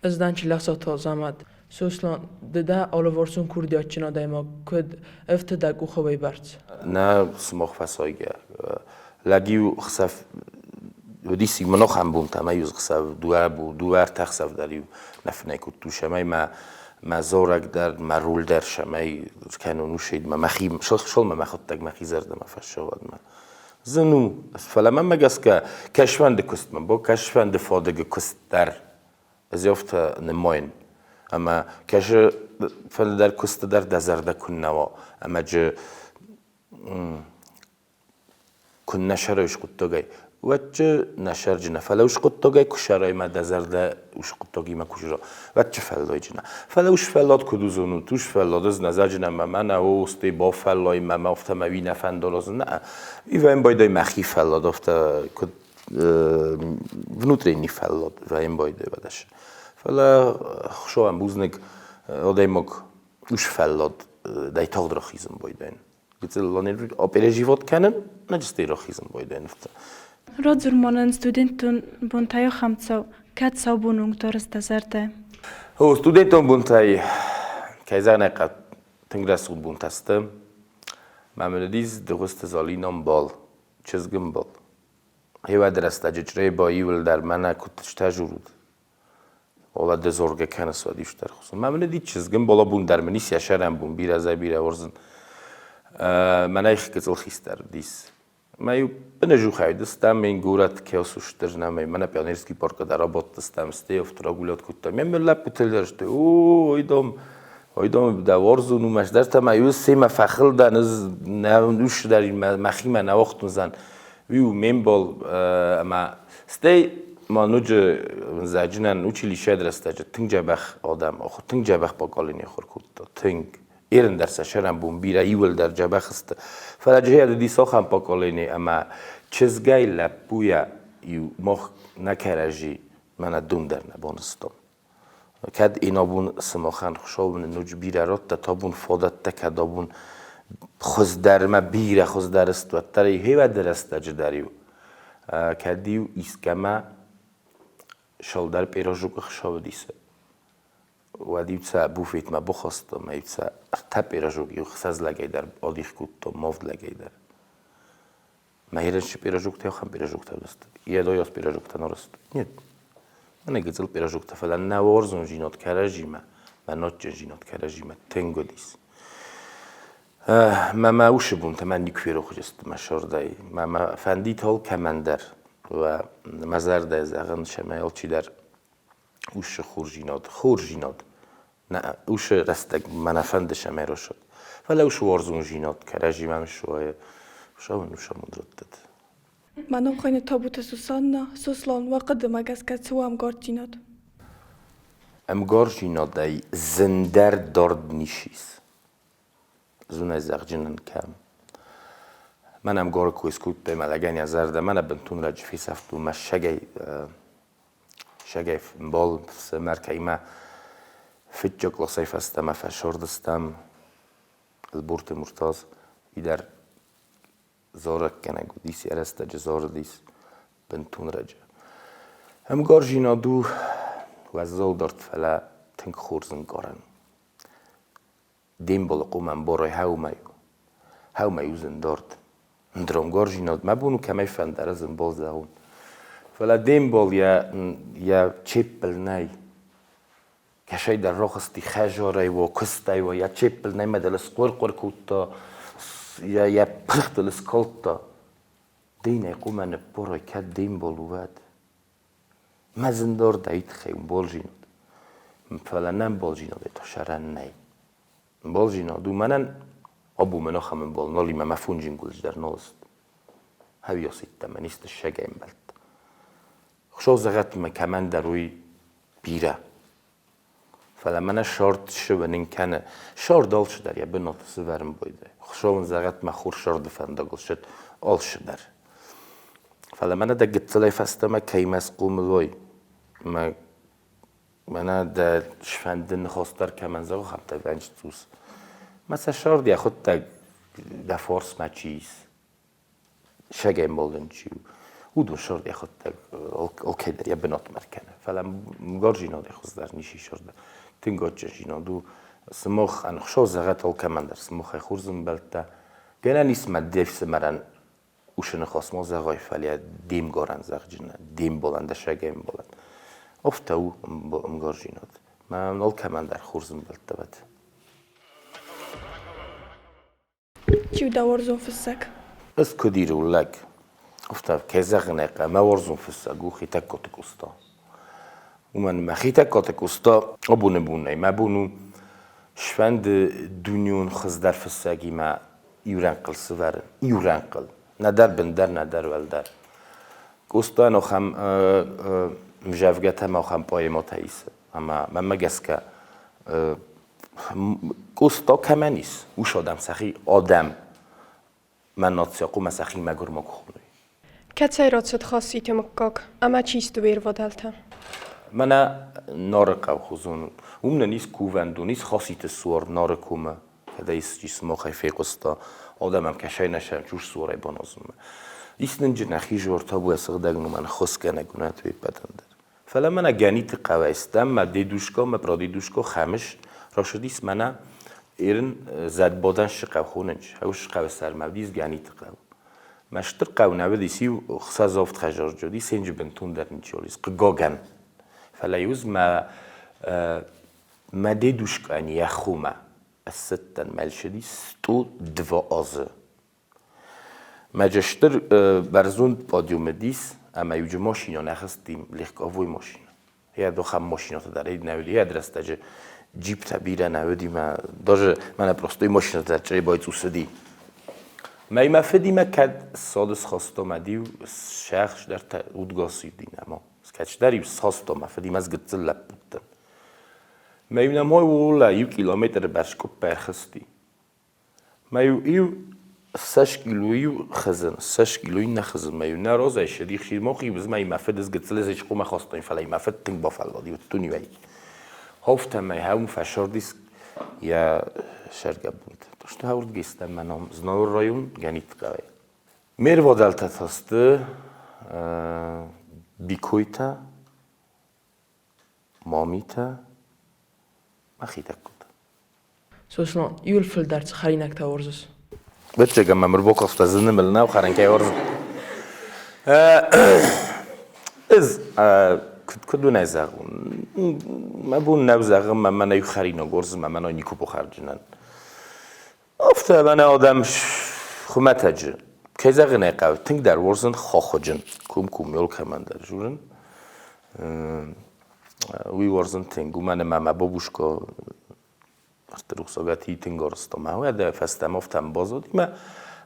Speaker 7: Ӕз дӕн Чилӕхсаты Азӕмӕт. Сослан, ды дӕ алыварсон курдиатджын адӕймаг, куыд ӕфты дӕ къухы уыйбӕрц?
Speaker 2: Нӕ сымах фӕсайгӕ. Лӕг-иу хсӕв уыдис мын ахӕм бонтӕ, ӕмӕ-иу хсӕв дыууӕ дыууӕ ӕртӕ хсӕв дӕр-иу нӕ фынӕй кодтон, цӕмӕй мӕ мӕ зарӕг дӕр, мӕ роль дӕр цӕмӕй кӕнон усӕй мӕ мӕхи сылмӕ мӕхуыдтӕг мӕхи зӕрдӕмӕ фӕсӕуӕд мӕ. Зын у, фӕлӕ мӕнмӕ гӕсгӕ кӕсфӕнды куыстмӕ, бо кӕсфӕнды фадыгы куыст дӕр ӕз афтӕ нымайын, ӕмӕ кӕсы фӕндӕр куысты дӕр дӕ зӕрдӕ куыннӕ уа, ӕмӕ джы куыннӕ сӕрой скъуыддагӕй, уӕд джы нӕ сӕрджынӕ, фӕлӕ ус хъуыддагӕй куы сӕрай мӕ дӕ зӕрдӕ ус хъуыддагимӕ куы зра, уӕд джы фӕллойджынӕ. Фӕлӕ ус фӕллад куыд уыдзон, ус фӕллад ӕз нӕ зӕджынӕ мӕ мӕнӕ о, стӕй бафӕллай мӕ мӕ афтӕ мӕ уый нӕ фӕндон, нӕ. Ивӕн байдай мӕхи фӕллад афтӕ куыд внутренний фӕллад вӕййын байдайы. Фӕлӕ Хуыцауӕн бузныг, адӕймаг ус фӕллад дӕй тагъд рахизын байдайын. Гыццыл опереживот кӕнын, нӕджыстӕй рахизын байдайын.
Speaker 6: Радзур ма нын студентон бонтӕй ахӕм цау, кӕд сау бон онг дарыс дӕ зӕрдӕ?
Speaker 2: О, студентон бонтӕй, кӕй зӕгъын ӕй хъӕуы, тынг рӕсугъд бонтӕ сты. Мӕ мын уыдис Дыгъуызты Залинон бал, чызгын бал. Гъеуӕд рӕстӕджы Чъребо иуылдӕр мӕнӕ куыд стӕжурут. Ола ды зоргӕ кӕныс, уӕд иу хуыцау. Мӕ мын уыди чызгын болабун дӕр мын ис йӕ сӕрӕн бон бирӕ зӕй бирӕ уырзын. Мӕнӕй гыццыл хистӕр уыдис. Мӕ иу бынӕжухӕй уыдыстӕм, мен горӕт Келсу стыр нӕмӕй, мӕнӕ Пионерский паркы дӕр абадтыстӕм, стӕй автогулят кодтам. Ме лӕппутыл дӕр сты, о, ой дам, ой дам, дӕ уарзон у, мӕ дӕр та мӕ иу семӕ фӕхыл дӕн, ӕз нӕ ус дӕр мӕхимӕ нӕ уагътон зӕн. Уый у ме мбал ӕмӕ стӕй ма ноджы зӕджынӕн училищӕйы рӕстӕджы тынг дзӕбӕх адӕм, тынг дзӕбӕх поколени ахуыр кодта, тынг. Ерын дӕр сӕ сӕрӕнбон бирӕ иуылдӕр дзӕбӕх сты. Фӕлӕ джихӕд уыди ахӕм поколени ӕмӕ чызгӕй лӕппуйӕ иу мах нӕ кӕрӕдзи мӕнӕ дон дӕр нӕ банызтам. Кӕд инабон сымахӕн Хуыцау ноджы бирӕ радта, табун фадӕттӕ кӕд абон хуыздӕрмӕ бирӕ хуыздӕр сты, уӕддӕр хевӕды рӕстӕджы дӕр-иу кӕд-иу искӕмӕ сӕлдӕр пъерожок ӕхсӕвыдисы, уӕд-иу сӕ буфетмӕ бахастам, ӕмӕ-иу сӕ ӕртӕ пъерожок-иу ӕхсӕз лӕгӕй дӕр адих кодтам, авд лӕгӕй дӕр. Мӕ ерынчы пирожоктӕ ахӕм пирожоктӕ уыдысты. Йедойас пирожоктӕ нӕ уыдысты. Нет. Мӕнӕ гыццыл пирожоктӕ, фӕлӕ нӕ уарзондзинад кӕрӕдзимӕ, мӕ нотджындзинад кӕрӕдзимӕ тынг уыдис. Мӕ мӕ усы бонтӕ мӕ никуы ферох уыдысты мӕ сӕрдӕй. Мӕ мӕ фӕндид алкӕмӕн дӕр. Мӕ зӕрдӕ зӕгъын, цӕмӕй алчидӕр усы хорздзинад, хорздзинад нӕ усы рӕстӕг мӕ нӕ фӕнды цӕмӕй рӕсугъд. Фӕлӕ усы уарзондзинад кӕрӕдзимӕ ныссуайы, Хуыцауӕн ус амонд раттӕд.
Speaker 5: Мӕ ном хуыйны Табуты Сусанна. Сослан, уӕ хъуыдымӕ гӕсгӕ цы у ӕмгарддзинад?
Speaker 2: Ӕмгардзинадӕй зындӕр дард ничи ис. Зонӕй зӕгъджынӕн кӕм. Мӕн ӕмгары кой скодтай мӕ лӕгӕн йӕ зӕрдӕ, мӕнӕ бынтон раджы фесӕфтон мӕ сӕгӕй Сӕгӕй ӕмбал фсымӕр кӕимӕ фыццаг къласӕй фӕстӕмӕ фӕсырдыстӕм, Ӕлборты Муртаз, уый дӕр. Зарӕггӕнӕг уыдис, йӕ рӕстӕджы зарыдис бынтон раджы. Ӕмгарзинад у уӕззау дард, фӕлӕ тынг хорз ӕнкъарӕн. Де мбалы къумӕн барай хӕумӕ у. Хӕумӕ у зындард. Ӕндӕр мӕ бон у кӕмӕй фӕндӕр ӕз ӕмбал зӕгъон. Фӕлӕ де мбал йӕ, йӕ чеппыл нӕй. Кӕсӕйдӕр рахызти хӕзарӕй уа, куыстӕй уа, йӕ чеппыл нӕй мӕ дыл схъуыр-хъуыр кодта, йӕ, йӕ пырх дыл скалдта. Динӕй къумӕ ныббарай, кӕд де мбал у, уӕд. Мӕ зындард ӕй тыххӕй ӕмбалзинад. Фӕлӕ нӕ ӕмбалзинадӕй та сӕрӕн нӕй. Ӕмбалзинад у мӕнӕн абон мӕн ахӕм ӕмбал нал и, мӕ мӕ фонджын гуылдз дӕр нал ст. Хӕуиосидтӕ мӕ исты ссӕгӕй ӕмбӕлттӕ. Хуыцау зӕгъӕд мӕ кӕмӕндӕр уый бирӕ. Фӕлӕ мӕнӕ сӕрд сывӕнын кӕны. Сӕрд алчидӕр йӕ бынаты сывӕрын байдайы. Хуыцау ын зӕгъӕд мӕ хур сӕрды фӕндагыл ссыд алчидӕр. Фӕлӕ мӕнӕ дӕ гыццылӕй фӕстӕмӕ кӕимӕ схъомыл уай, мӕ мӕнӕ дӕ сфӕнды ныхас дӕр кӕмӕн зӕгъы, ахӕмтӕ вӕнчы цъус. Мӕ сӕ сӕрд йӕхуыдтӕг дӕ фарсмӕ чи ис, сӕгӕмбӕлдын чи у, уыдон сырд йӕхӕдӕг алкӕдӕр йӕ бынатмӕ ӕркӕны. Фӕлӕ мгарзинадӕй хуыздӕр ничи сырды. Тынг адджынзинад у. Сымах ӕнхсау зӕгъӕт алкӕмӕн дӕр, сымахӕй хорз ӕмбӕлттӕ. Гӕнӕн ис мӕ де фсымӕрӕн усы ныхас ма зӕгъай, фӕлӕ де мгарӕн зӕгъджынӕ, де мбалӕн, дӕ сӕгӕмбалӕн. Афтӕ у ӕмгарзинад. Мӕ алкӕмӕн дӕр хорз ӕмбӕлттӕ уӕд.
Speaker 5: Чи у дӕ уарзон фыссӕг?
Speaker 2: Ӕз куыд ирон лӕг, афтӕ, кӕй зӕгъын ӕй хъӕуы, мӕ уарзон фыссӕг у Хетӕгкаты Къоста. Уымӕн ӕмӕ Хетӕгкаты Къоста абоны бонӕй мӕ бон у сфӕнды дунеон хуыздӕр фыссӕгимӕ иу рӕнхъыл сывӕрын. Иу рӕнхъыл. Нӕдӕр бындӕр, нӕдӕр уӕлдӕр. Къостайӕн ахӕм мзӕвгӕтӕ ӕмӕ ахӕм поэмӕтӕ исы. Ӕмӕ мӕнмӕ гӕсгӕ Къоста кӕмӕн ис, ус адӕм сӕхи адӕм мӕ нацийӕ хъуамӕ сӕхи мӕгуыр ма куы хоной.
Speaker 5: Кӕцӕй рацыд Хаситы мыггаг ӕмӕ чи сты уе рвадӕлтӕ?
Speaker 2: Мӕнӕ Нарыхъӕу хуызон. Уым нын ис кувӕндон, ис Хаситы суар Нары комы. Кӕд ӕй исчи сымахӕй фехъуыста, адӕм ӕм кӕсӕй нӕ сӕнчус суарӕй баназынмӕ. Ис нын джы нӕхи зортӕ уӕ сыгъдӕг номӕн хосгӕнӕг уынӕт уе ппӕтӕн дӕр. Фӕлӕ мӕнӕ Гӕниты хъӕуӕй стӕм, мӕ дедушка, мӕ прадедушка Хӕмыц рацыдис мӕнӕ Ирын зӕдбадӕн сыхъӕу хонынч, уыцы хъӕуы сӕрмӕ уыдис Гӕниты хъӕу. Мӕ стыр хъӕу нӕ уыдис, иу хсӕзавд хӕзарджы уыдис, сенджы бынтондӕр ничи уыдис, хъыгагӕн. Фӕлӕ иу мӕ мӕ дедушкайӕн йӕ хомӕ ссыдтӕн, мӕ ссыдис 102 азы. Мӕ стыр бӕрзонд подиум уыдис, ӕмӕ иуджы машинӕ нӕ хызти, легковой машинӕ. Йӕ ахӕм машинӕтӕ дӕр нӕ уыди, йӕ рӕстӕджы джиптӕ бирӕ нӕ уыди, мӕ даже мӕнӕ простой машинӕтӕ дӕр чъребайы цъус уыди. Мӕ мӕ фыдимӕ кӕд ссады схаста мӕ диу сӕхс дӕр удгас уыди нӕма. Кӕддӕр-иу схаста мӕ фыдимӕ ӕз гыццыл лӕппу уыдтӕн. Мӕ иу нӕм уӕлӕ иу километры бӕрц къуыппӕй ӕрхызти. Мӕ-иу 20 килойы хызын, 20 килойы нӕ хызын, мӕ-иу нӕ розӕй ссыди хсирмохъи узмӕ мӕ фыд ӕз гыццылӕй зӕчкъомӕ хастон, фӕлӕ мӕ фыд тынг бафӕллади, уыдтон-иу ӕй. Афтӕмӕй хӕум фӕсырдис йӕ сӕргӕбунт. Что уырдгистӕн мӕ ном Знауыр район Гӕнитхъӕуӕй. Ме рвадӕлтӕ та сты Бикойтӕ, Мамитӕ, мӕхи кодта.
Speaker 7: Сослан, иуыл фылдӕр цы хӕринӕгтӕ уарзыс?
Speaker 2: Бӕццӕгӕн мӕм ӕрбакаста зыны мыл нӕу хӕрын кӕй уарзын. Ӕз куыд уын ӕй зӕгъон? Мӕ бон нӕу зӕгъын, мӕ мӕнӕ иу хӕринаг уарзын, мӕ мӕнӕ никуы бахӕрджынӕн. Афтӕ мӕнӕ адӕм хуымӕтӕджы, кӕй зӕгъын ӕй хъӕуы, тынгдӕр уарзын хоходжын, кумкум кӕмӕндӕр журын. Уый уарзын тынг, уымӕн ӕмӕ мӕ бабушка рухсагати тынг арызта. Мӕ уӕдӕ фӕстӕмӕ афтӕ баззади, мӕ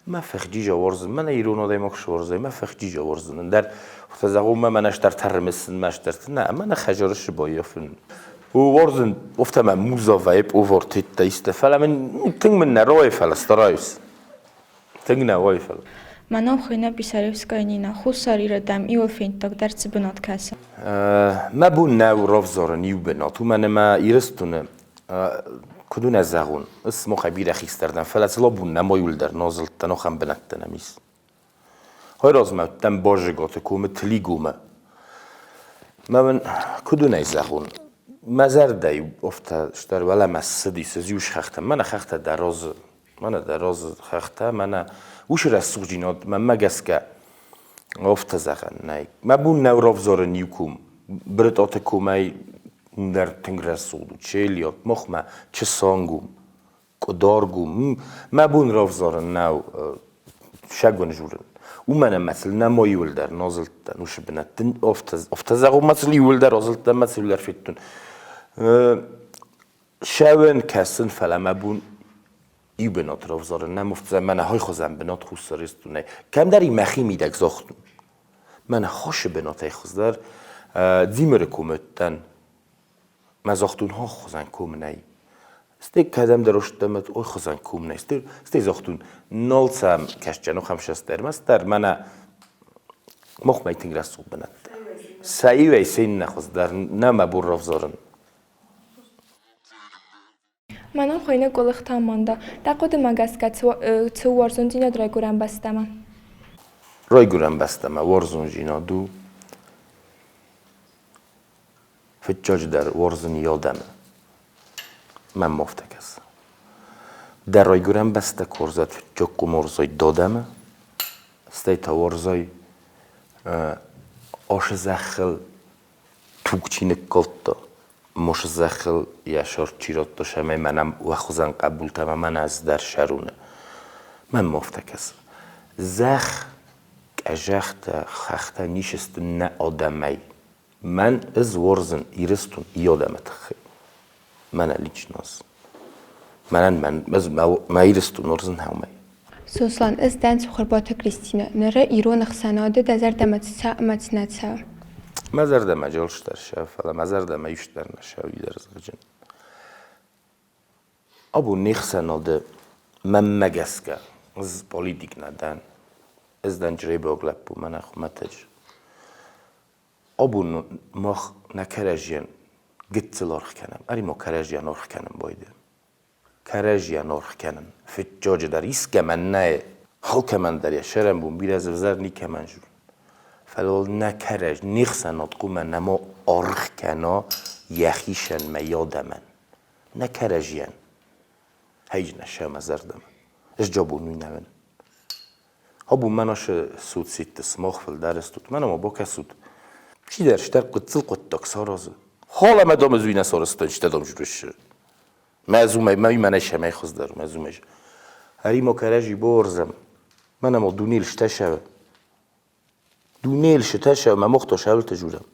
Speaker 2: мӕ фӕхджиза уарзын, мӕнӕ ирон адӕймаг суарзай, мӕ фӕхджиза уарзын. Ӕндӕр афтӕ зӕгъон, мӕ мӕнӕ стӕр тӕрмысын, мӕ стӕрты нӕ, мӕнӕ хӕзары сыбаййафын. Уарзын, афтӕ мӕ музавӕй пъовортеттӕ исты, фӕлӕ мын тынг мын нӕ рауайы, фӕлӕ стараюсь. Тынг нӕ уайы, фӕлӕ.
Speaker 8: Мӕ ном хуыйны Писаревская Нина. Хуссар Иры дӕм иуыл фенддагдӕр цы бынат кӕсы?
Speaker 2: Мӕ бон нӕу равзарын иу бынат, уымӕн ӕмӕ Ирыстоны куыд уын ӕз зӕгъон, ӕз сымахӕй бирӕ хистӕр дӕн, фӕлӕ цыл абон нӕма иуылдӕр назылдтӕн, ахӕм бынӕттӕ нӕм ис. Хайразмӕ уыдтӕн Базыгаты комы Тлигомӕ. Мӕ мын куыд уын ӕй зӕгъон, мӕ зӕрдӕ-иу афтӕ стӕр уӕлӕмӕ ссыдис, ӕз-иу схӕхтӕн, мӕнӕ хӕхтӕ дӕ разы, мӕнӕ дӕ разы хӕхтӕ, мӕнӕ уыцы рӕсугъддзинад мӕнмӕ гӕсгӕ афтӕ зӕгъӕн нӕй. Мӕ бон нӕу равзарын иу ком. Брытъаты комӕй дӕр тынг рӕсугъд у, Челиат, махмӕ Чысангом, Къуыдаргом. Мӕ бон равзарын нӕу сӕгуын журын. Уымӕн ӕмӕ сыл нӕма иуылдӕр назылдтӕн уыцы бынӕтты. Афтӕ зӕгъон, ма сыл иуылдӕр азылдтӕн, ма сыл иуылдӕр федтон. Сӕуын кӕсын, фӕлӕ мӕ бон иу бынат равзарын нӕм афтӕ мӕнӕ хой хуызӕн бынат Хуссар Ирыстонӕй. Кӕмдӕр и мӕхи мидӕг загътон. Мӕнӕ хосы бынатӕй хуыздӕр Дзимыры комы уыдтӕн. Мӕ загътон, хох хуызӕн ком нӕй. Стӕй кӕдӕмдӕр устӕм, ой хуызӕн ком нӕй. Стӕй загътон, нал цӕм кӕсджӕн охӕм сӕстӕрмӕст дӕр мӕнӕ махмӕ тынг рӕсугъд бынӕттӕ. Сӕ иуӕй се иннӕ хуыздӕр нӕ мӕ бон равзарын.
Speaker 8: Мӕ ном хуыйны Къуылыхты Аманда. Дӕ хъуыдымӕ гӕсгӕ цы у уарзондзинад райгуырӕн бӕстӕмӕ?
Speaker 2: Райгуырӕн бӕстӕмӕ уарзондзинад у фыццаджыдӕр уарзын адӕмы. Мӕнмӕ афтӕ кӕсы. Дӕ райгуырӕн бӕстӕ куы уарзат фыццаг къуым уарзай дадӕмы, стӕй та уарзай ашы зӕххыл туг чи ныккалдта, мосы зӕххыл йӕ сӕр чи радта, цӕмӕй мӕнӕн уӕ хуызӕн хъӕбултӕ ӕмӕ мӕнӕ ӕз дӕр сӕруны. Мӕнмӕ афтӕ кӕсы. Зӕхх, къӕзӕхтӕ, хӕхтӕ ницы сты нӕ адӕмӕй. Мӕн ӕз уарзын Ирыстон и адӕмы тыххӕй. Мӕнӕ лично ӕз. Мӕнӕн мӕн ӕз мӕ Ирыстон уарзын хӕумӕй.
Speaker 9: Сослан, ӕз дӕн Цухърбаты Кристинӕ. Ныры ирон ӕхсӕнады дӕ зӕрдӕмӕ цы цӕуы ӕмӕ цы нӕ цӕуы?
Speaker 2: Мӕ зӕрдӕмӕ джелстдӕр сӕ, фӕлӕ мӕ зӕрдӕмӕ ист дӕр нӕ сӕ уидӕрзгъджын. Абон не хсӕнады мӕнмӕ гӕсгӕ, ӕз политик нӕ дӕн, ӕз дӕн чъребаг лӕппу, мӕнӕ хуымӕтӕджы. Абон мах нӕ кӕрӕдзийӕн гыццыл аргъ кӕнӕм, ӕри ма кӕрӕдзийӕн аргъ кӕнын байдайӕм. Кӕрӕдзийӕн аргъ кӕнын фыццаджыдӕр искӕмӕн нӕй, алкӕмӕн дӕр йӕ сӕрӕнбон бирӕ дзы ӕвзӕр никӕмӕн зоны. Фӕлӕ уал нӕ кӕрӕдзи, не хсӕнад хъуамӕ нӕма аргъ кӕна йӕхицӕн мӕ адӕмӕн, нӕ кӕрӕдзийӕн. Хӕйджы нӕ сӕ мӕ зӕрдӕмӕ. Ӕз джабон уый нӕ уынын. Абон мӕнӕ соцсетьты сымах фылдӕр стут, мӕнӕ ма бакӕсут. Чидӕр стӕр гыццыл хъуыддаг саразы. Хал ӕмӕ дам ӕз уый нӕ сарӕзтон, чидӕр дам журыссы. Мӕ зумӕй, мӕ мӕнӕ сӕмӕй хуыздӕр, мӕ зумӕй. Ӕри ма кӕрӕдзи бауарзӕм. Мӕнӕ ма дунейыл стӕсӕвы. Дунейыл сытӕсӕвы, мӕ мохто сӕвылты журӕм.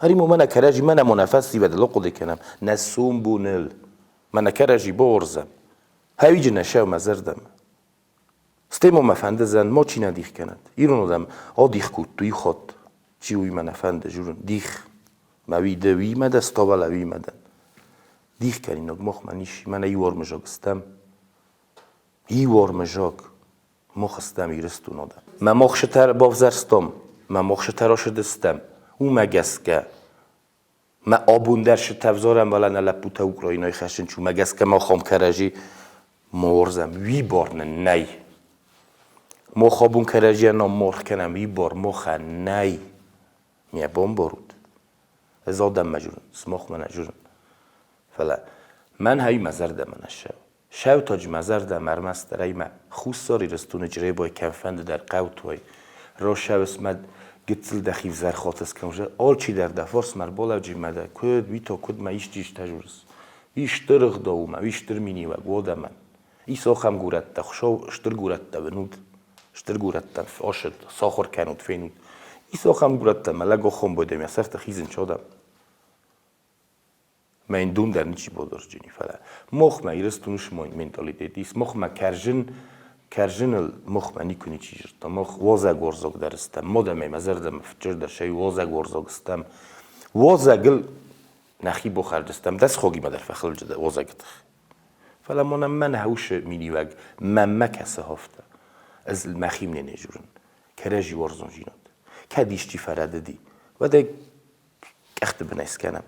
Speaker 2: Ӕри ма мӕнӕ кӕрӕдзи, мӕнӕ ма нӕ фӕсивӕдыл ахъуыды кӕнӕм, нӕ сомбоныл. Мӕнӕ кӕрӕдзи бауарзӕм. Хӕуиджы нӕ сӕв мӕ зӕрдӕмӕ. Стӕй ма мӕ фӕндыдзӕн, ма чи нӕ дих кӕнӕд. Ирон адӕм адих кодтой иу хатт. Чи уый мӕ нӕ фӕнды, журын, дих. Мӕ уи ды уи мӕ дӕ, ставӕлӕ уи мӕ дӕн. Дих кӕнинаг махмӕ нис, мӕнӕ иу армызаг стӕм. Иу армызаг. Мах стӕм Ирыстон адӕм. Мӕ махсытӕ бавзӕрстам, мӕ махсытӕ расыдыстӕм. Уымӕ гӕсгӕ мӕ абон дӕр сытӕвзарӕм, фӕлӕ нӕ лӕппутӕ Украинӕйы хӕссынц, уымӕ гӕсгӕ мах ам кӕрӕдзи ма уарзӕм, уый бар нын нӕй. Мах абон кӕрӕдзийӕн ам маргъ кӕнӕм, уый бар махӕн нӕй. Ме бамбарут? Ӕз адӕммӕ дзурын, сымахмӕ нӕ дзурын. Фӕлӕ мӕн хай мӕ зӕрдӕмӕ нӕ ссӕуы. Сӕутаджы мӕ зӕрдӕмӕ ӕрмӕстдӕр ӕй мӕ Хуссар Ирыстоны Чъребайы кӕмфӕнды дӕр хъӕутой. Росӕвысмӕ гыццыл дӕхи взӕр хатыс кӕм алчидӕр дӕ фарсмӕ ӕрбалӕуджимӕ дӕ куыд, уый та куыд мӕ исчи истӕ журыс. Уый стыр ӕгъдау у мӕ, уый стыр миниуӕг уӕдӕ мӕн. Ис ахӕм горӕттӕ, Хуыцау стыр горӕттӕ уынут, стыр горӕттӕм фӕсыд, сахуыр кӕнут, фенут. Ис ахӕм горӕттӕ, мӕ лӕг оххон бодӕм йӕ сӕрты хизын чодӕм. Мӕ йын дун дӕр ничи бодорджини, фӕлӕ мохмӕ Ирыстоны менталитет ис, мохмӕ кӕрзын, кӕрзыныл мохмӕ никуы ничи зыдта. Мох уозӕг-уорзог дӕр стӕм, модӕмӕй мӕ зӕрдӕмӕ фыццаджыдӕр сӕ уозӕг-уорзог стӕм. Уозӕгыл нӕхи бохӕрдыстӕм, дӕ схогимӕ дӕр фӕхылджы дӕ уозӕгы тых. Фӕлӕ мӕнӕ мӕн хӕусы миниуӕг мӕнмӕ кӕсы афтӕ. Ӕз мӕхи мне не журын. Кӕрӕдзи уарзондзинад. Кӕд исчи фӕрӕдыди, уӕд ӕй къӕхты бынӕй скӕнӕм.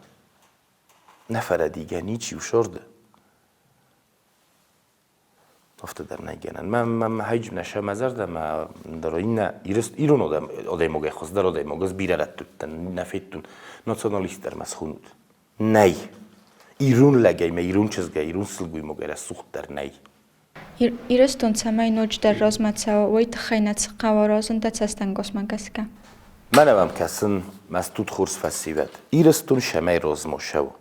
Speaker 2: Нӕ фӕрӕдийгӕ ничи у сорды. Афтӕ дӕр нӕй гӕнӕн. Мӕ мӕ хайджын нӕ мӕ зӕрдӕмӕ дӕр иннӕ ирон адӕймагӕй хуыздӕр адӕймаг ӕз бирӕ рӕтты нӕ федтон. Националист дӕр мӕ схонут. Нӕй. Ирон лӕгӕй мӕ ирон чызгӕй, ирон сылгоймагӕй рӕсугъддӕр нӕй.
Speaker 8: Ирыстон цӕмӕй ноджыдӕр размӕ цӕуа, уый тыххӕй нӕ цы хъӕуы аразын дӕ цӕстӕнгасмӕ гӕсгӕ?
Speaker 2: Мӕнӕ мӕм кӕсын, мӕ стут хорз фӕсивӕд. Ирыстон цӕмӕй размӕ цӕуы,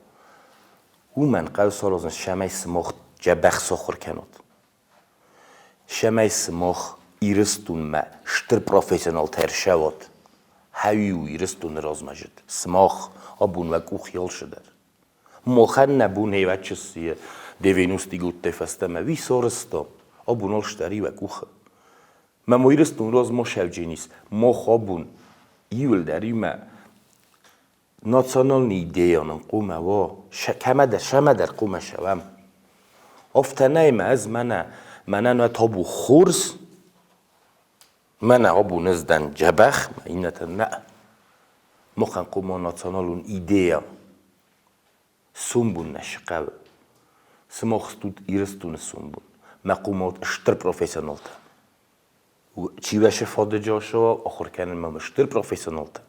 Speaker 2: уымӕн хъӕуы саразын, цӕмӕй сымах дзӕбӕх сахуыр кӕнат. Цӕмӕй сымах Ирыстонмӕ стыр профессионалтӕ ӕрцӕуат. Хӕуи у Ирыстоны размӕзыд. Сымах абон уӕ къух алцыдӕр. Махӕн нӕ бон ӕвӕччы девяностый годтӕй фӕстӕмӕ уый сарӕзта, абон алцыдӕр уӕ къухы. Мӕ мо Ирыстон размӕ сӕвдженис, мах абон иуылдӕр иумӕ национальный идея нын хъуамӕ уа, кӕмӕдӕр, сӕмӕдӕр хъуамӕ сӕуӕм. Афтӕ нӕй мӕ ӕз мӕнӕ, мӕнӕн уӕ табу хорз, мӕнӕ абон ӕз дӕн дзӕбӕх, мӕ иннӕтӕн нӕ. Махӕн хъуамӕ националон идея сомбон нӕ схъӕуы. Сымах стут Ирыстоны сомбон. Мӕ хъуамӕ ут стыр профессионалтӕ. Чи уӕ фадыджы ацӕуа ахуыр кӕнынмӕ стыр профессионалтӕ.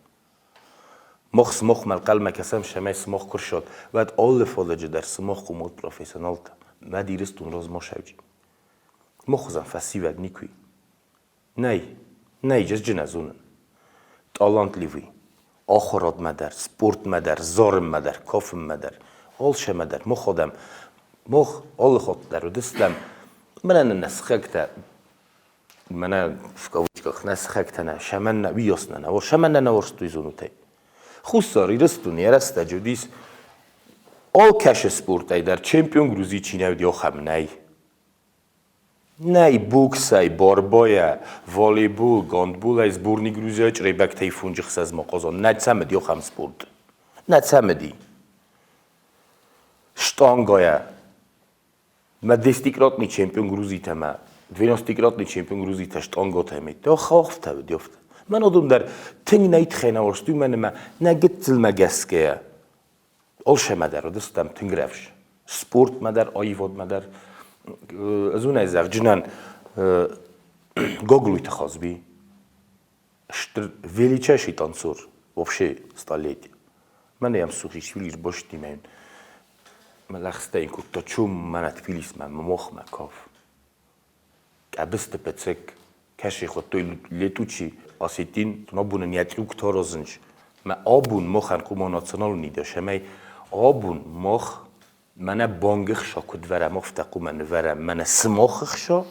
Speaker 2: Мах сымахмӕ ӕнхъӕлмӕ кӕсӕм, цӕмӕй сымах куы рсат, уӕд алы фадыджы дӕр сымах хъуамӕ ут профессионалтӕ. Мӕ Ирыстон размӕ сӕвджи. Мах хуызӕн фӕсивӕд никуы и. Нӕй, нӕй, ӕз нӕ зонын. Талантливый, ахуырадмӕ дӕр, спортмӕ дӕр, зарынмӕ дӕр, кафынмӕ дӕр, алцӕмӕ дӕр. Мах адӕм, мах алы хатт дӕр уыдыстӕм, мӕнӕ нын нӕ сыхӕгтӕ, мӕнӕ в кавычках нӕ сыхӕгтӕ нӕ, сӕмӕн нӕ уыйас нӕ нӕ, сӕмӕн нӕ нӕ уарзтой зонутӕй. Хуссар Ирыстоны йӕ рӕстӕджы уыдис алкӕцы спортӕй дӕр чемпион Грузийы чи нӕ уыди, ахӕм нӕй. Нӕй боксӕй, борбойӕ, волейбол, гандболӕй сборный Грузийӕ чъребӕгтӕй фунджы хсӕзмӕ къозон. Нӕ цӕмыди ахӕм спорт. Нӕ цӕмыди. Штангайӕ. Мӕ десятикратный чемпион Грузитӕ мӕ девяностикратный чемпион Грузитӕ штанготӕ метте. Ох, охтӕ уыди, охтӕ. Мӕн уыдон дӕр тынг нӕ итхӕй нӕ уарзтой, мӕн ӕмӕ нӕ гыццылмӕ гӕсгӕйӕ. Алцӕмӕ дӕр уыдыстӕм тынг рӕвдз. Спортмӕ дӕр, аивадмӕ дӕр. Ӕз уын ӕй зӕгъджынӕн, Гаглойты Хазби стыр величайший танцор вообще столетия. Мӕнӕ йӕм Сухишвили ӕрбастимӕ йын мӕ лӕгъстӕ йын кодта, чом мӕнӕ Тбилисмӕ, мӕ махмӕ каф. Къӕбысты Пецек кӕсӕй хуыдтой летучий осетин, абон ын йӕ цъук таразынч. Мӕ абон махӕн хъуамӕ националон идея, цӕмӕй абон мах мӕнӕ бангы хса куыд вӕрӕм, афтӕ хъуамӕ нывӕрӕм мӕнӕ сымах хса,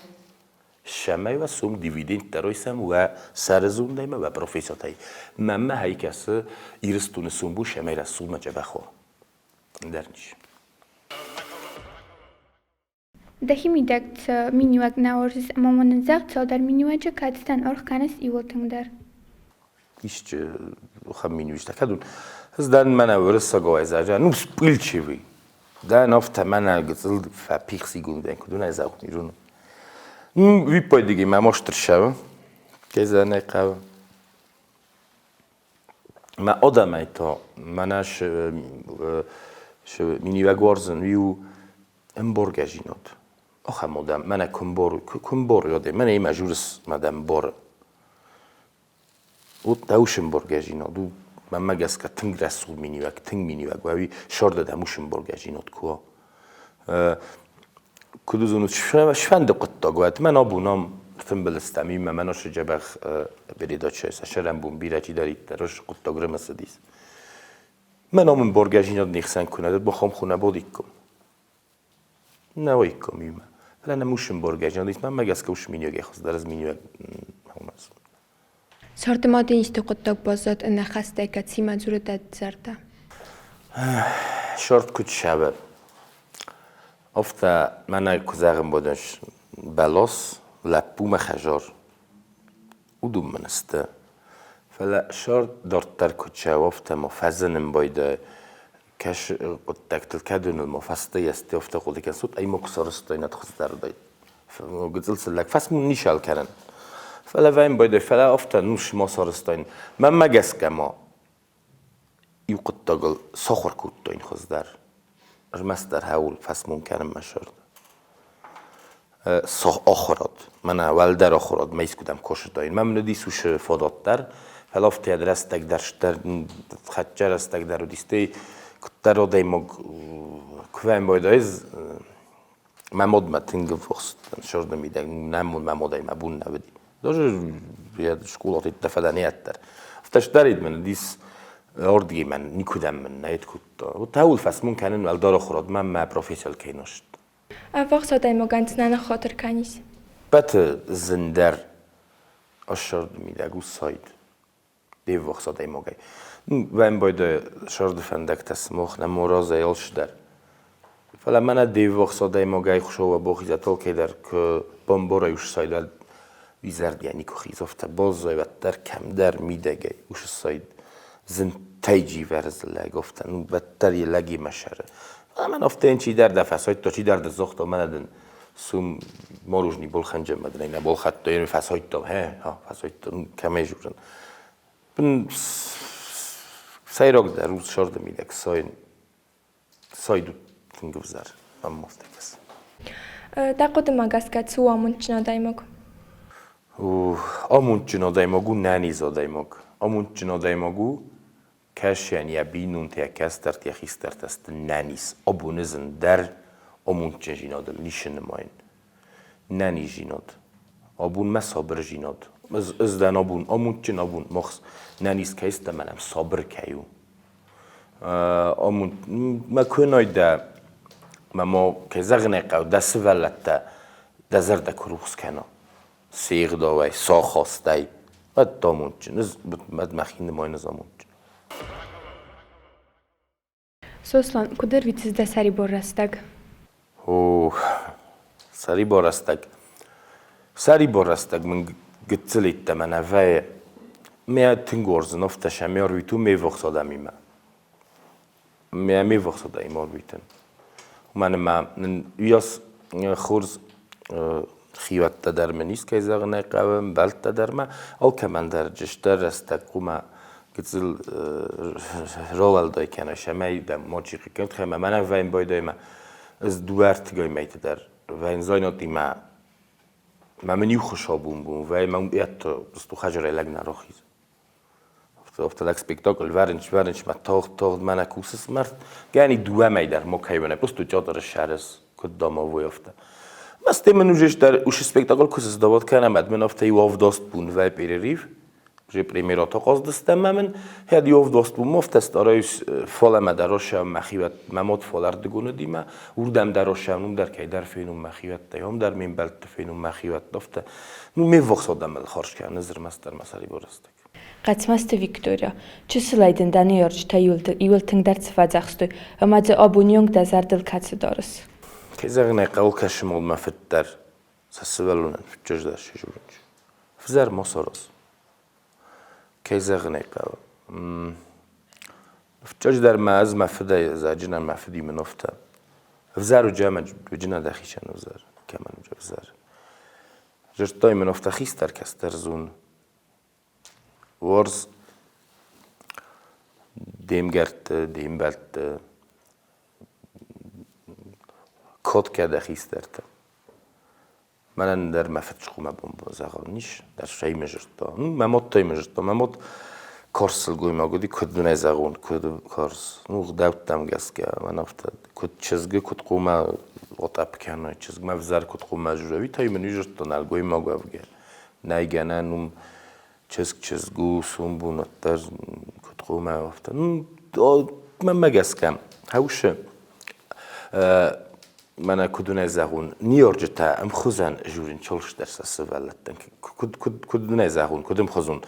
Speaker 2: цӕмӕй уӕ сом дивидендтӕ райсӕм уӕ сӕрызондӕй ӕмӕ уӕ профессортӕй. Мӕнмӕ хай кӕсы Ирыстоны сомбон цӕмӕй рӕсугъдмӕ дзӕбӕх уа. Ӕндӕр ницы.
Speaker 9: Дӕхи мидӕг цы миниуӕг нӕ уарзыс ӕмӕ ма нын зӕгъ цалдӕр миниуӕджы, кӕцытӕн аргъ кӕныс иууыл тынгдӕр.
Speaker 2: Исчи ахӕм миниуджытӕ кӕд уын. Ӕз дӕн мӕнӕ уырыссагау ӕзӕрӕ, ну вспыльчивый. Дӕн афтӕ мӕнӕ гыццыл фӕпихсигонд дӕн, куыд уын ӕй зӕгъут ирон. Ну, виппайдыги мӕ маст ӕрцӕуы, кӕй зӕгъын ӕй хъӕуы. Мӕ адӕмӕй та мӕнӕ шы миниуӕг уарзын, уый у ӕмбаргӕзинад. Ахӕм адӕм, мӕнӕ куы мбары, куы мбары адӕм, мӕнӕ имӕ журыс мӕ мбары. Вот дӕу ӕмбаргӕзинад у, мӕнмӕ гӕсгӕ, тынг рӕсугъд миниуӕг, тынг миниуӕг, уӕви сӕрды дӕм ус ӕмбаргӕзинад куы уа. Куыд уыдзӕн, сфӕнды хъуыддаг уӕд, мӕн абон ам фембӕлдыстӕм имӕ, мӕн ашы дзӕбӕх передачӕ, сӕ сӕрӕнбон бирӕ чидӕриддӕр ӕз хъуыддаг рымысыдис. Мӕн ам ӕмбаргӕзинад не хсӕн куы нӕ уыд, мах ам куы нӕ бадиккам. Нӕ уаиккам иумӕ. Фӕлӕ нӕм ус ӕмбаргӕзинад ис, мӕнмӕ гӕсгӕ ус миниуӕгӕй хуыздӕр ӕз миниуӕг хъуамӕ
Speaker 9: Царды ма дын исты хъуыддаг баззад ӕнӕххӕстӕй, кӕцимӕ дзуры дӕ зӕрдӕ?
Speaker 2: Сорт куыд сӕвӕ, афтӕ мӕнӕ куы зӕгъын бодӕс бӕлас лӕппумӕ хӕзар. Уыдон мын сты. Фӕлӕ сӕрд дарддӕр куыд цӕуы, афтӕ ма фӕзынын байдайы кӕс хъуыддӕгтыл, кӕд уыныл ма фӕстейӕ сты, афтӕ хъуыды кӕнын, суд ӕй ма куы сарӕзтай нӕ хуыздӕр уыдаид. Гыццыл сыллӕг фӕсмон нисал кӕнын. Фӕлӕ вӕййын байдайы, фӕлӕ афтӕ ну ма сарӕзтаин. Мӕнмӕ гӕсгӕ ма иу хъуыддагыл сахуыр кодтаин хуыздӕр. Ӕрмӕстдӕр хӕуыл фӕсмон кӕнын мӕ сӕрды. Ахуырад, мӕнӕ уӕлдӕр ахуырадмӕ искуыдӕм косыдаин. Мӕм уыдис уыцы фадат дӕр, фӕлӕ афтӕ рӕстӕг дӕр хӕццӕ рӕстӕг дӕр уыдис. Стӕй куыддӕр адӕймаг куы фӕмбайда, мӕ мадмӕ тынг ӕввахс уыдтӕн, сырды мидӕг нӕ мӕ мадӕй мӕ бон нӕ уыди. Даже йӕ скъолаты фӕлӕ не ӕддӕр. Афтӕ сдарид мын уыдис ардыгӕй мӕн никуыдӕм мын нӕ кодта. Тӕуыл фӕсмон кӕнын уӕлдӕр ахуырадмӕ мӕ профессийыл кӕй нозт.
Speaker 8: Ӕввахс адӕймагӕн цынӕ ныххатыр кӕнис?
Speaker 2: Пӕты зындӕр ӕссарды мидӕг у сайд. Де ввахс адӕймагӕй. Вӕмбойды сырды фӕндӕгтӕ сымах нӕ моразӕй алчидӕр. Фӕлӕ мӕнӕ де ввахс адӕймагӕй Хуыцауы бахизӕд алкӕйдӕр куы бамбарай уыцы сайд, уӕд уый зӕрдийӕ никуы хиз, афтӕ баззай уӕддӕр кӕмдӕр мидӕгӕй уыцы сайд зынтӕй дживӕрзы лӕг, афтӕ ну уӕддӕр йӕ лӕгимӕ сӕры. Мӕн афтӕ чидӕр дӕ фӕсайдта, чидӕр дӕ загъта, мӕнӕ дын сум мороженый болхӕнджемӕ дын ӕй нӕ балхӕдта, йе фӕсайдта, хе, ха, фӕсайдта, кӕмӕй журын. Бын сӕйрагдӕр у сӕрды мидӕг сайын, сайд у тынг ӕвзӕр, мӕм афтӕ кӕсы.
Speaker 8: Дӕ хъуыдымӕ гӕсгӕ цы у амондджын адӕймаг?
Speaker 2: Амондджын адӕймаг у нӕниз адӕймаг. Амондджын адӕймаг у, кӕсӕн йӕ бинонтӕ, йӕ кӕстӕртӕ, йӕ хистӕртӕ сты нӕниз. Абоны зындӕр амондджындзинадыл ницы нымайын. Нӕниздзинад. Абон мӕ сабырдзинад. Ӕз дӕн абон амондджын, абон мах нӕниз кӕй стӕм, мӕнӕ сабыр кӕй у. Амонд мӕ куы дӕ, мӕ ма, кӕй зӕгъын ӕй хъӕуы, дӕ сывӕллӕттӕ дӕ зӕрдӕ куы рухс кӕна. Се гъдауӕй, сӕ ахастӕй. Уӕд амондджын. Ӕз мӕхи нымайын ӕз амондджын.
Speaker 6: Сослан, куыд ӕрвитыс дӕ сӕрибар рӕстӕг?
Speaker 2: О, сӕрибар рӕстӕг. Сӕрибар рӕстӕг мын гыццыл йеддӕмӕ нӕ вӕййы. Мӕ тынг уарзын афтӕ сӕ ме ӕрвитун ме ввахс адӕмимӕ. Мӕ ме ввахс адӕмимӕ ӕрвитын. Уымӕн ӕмӕ нын уыйас хорз хиуӕттӕ дӕр мын ис, кӕй зӕгъын ӕй хъӕуы, ӕмбӕлттӕ дӕр мӕ, алкӕмӕн дӕр джыстӕр рӕстӕг хъуамӕ гыццыл рауӕлдай кӕна, цӕмӕй дӕм мачи хъыг кӕнӕд, ӕмӕ мӕнӕ вӕййын байдаймӕ ӕз дыууӕрдыгӕй мӕйты дӕр вӕййын зайнатимӕ мӕ мын иу хуысабон бон вӕййы, мӕ уыйӕдты сту хӕдзарӕй лӕг нӕ рахизы. Афтӕ лӕг спектакль вӕрынч, вӕрынч, мӕ тагъд, тагъд мӕнӕ кусыс мӕрд. Гӕни дыууӕ мӕй дӕр ма кӕй уынай, просто театры сӕрыс, куыд домовой афтӕ. Мӕсте мын уже дӕр уыцы спектакль куы сдават кӕнӕм, ӕд мын афтӕ иу авдаст бон вӕй перерыв, уже премьерата хъаздыстӕм мын, хӕд иу авдаст бон афтӕ стараюсь фалӕмӕ дӕр рассӕуын мӕхиуӕт, мӕ мад фалӕрдыгон уыди уырдӕм дӕр рассӕуын, уым дӕр кӕйдӕр фенон мӕхиуӕттӕй, ам дӕр ме мбӕлтты фенон мӕхиуӕтты, афтӕ. Ну, ме ввахс адӕмыл хорз кӕны, ӕрмӕстдӕр мӕ сӕрибар рӕстӕг.
Speaker 10: Хъӕцмӕзты Виктория, чысылӕй дын дӕ ныййарджытӕ иуыл тынгдӕр цы фӕдзӕхстой ӕмӕ дзы абоны онг дӕ зӕрдыл кӕцы дарыс?
Speaker 2: Кӕй зӕгъын ӕй хъӕуы, кӕсы мыл мӕ фыд дӕр, сӕ сывӕллонӕн фыдджыздӕр сизурынч. Ӕвзӕр ма сараз. Кӕй зӕгъын ӕй хъӕуы. Фыццаджыдӕр мӕ ӕз мӕ фыдӕй ӕзаджынӕн мӕ фыди мын афтӕ. Ӕвзӕр уыджы ӕмӕ уыджы дӕхицӕн ӕвзӕр, кӕмӕн уыджы ӕвзӕр. Зырдтай мын афтӕ хистӕр кӕстӕр зон. Уорз де мгӕртты, де мбӕлтты, код кӕ дӕ хистӕртӕ. Мӕнӕн дӕр мӕ фыд хъуамӕ зӕгъӕн ис, дӕр сӕймӕ зыдта. Мӕ мад та зыдта. Мӕ мад карз сылгоймаг уыди, куыд мын ӕй зӕгъон, куыд карз. Ну, гъдӕуттӕм гӕсгӕ, мӕн афтӕ, куыд чызгы, куыд хъуамӕ отъӕпп кӕной, чызгмӕ ӕвзӕр куыд хъуамӕ зура, уый та мын уый зыдта нӕлгоймаг уӕвгӕ. Нӕй гӕнӕн уым чызг чызг у, сум бунӕттӕ куыд хъуамӕ афтӕ. Ну, мӕнмӕ гӕсгӕ, хӕусы мӕнӕ куыд уын ӕй зӕгъон, ныййарджытӕ ӕмхуызӕн журин чылсдӕр сӕ сывӕллӕттӕн. Куыд уын ӕй зӕгъон, куыд ӕмхуызон?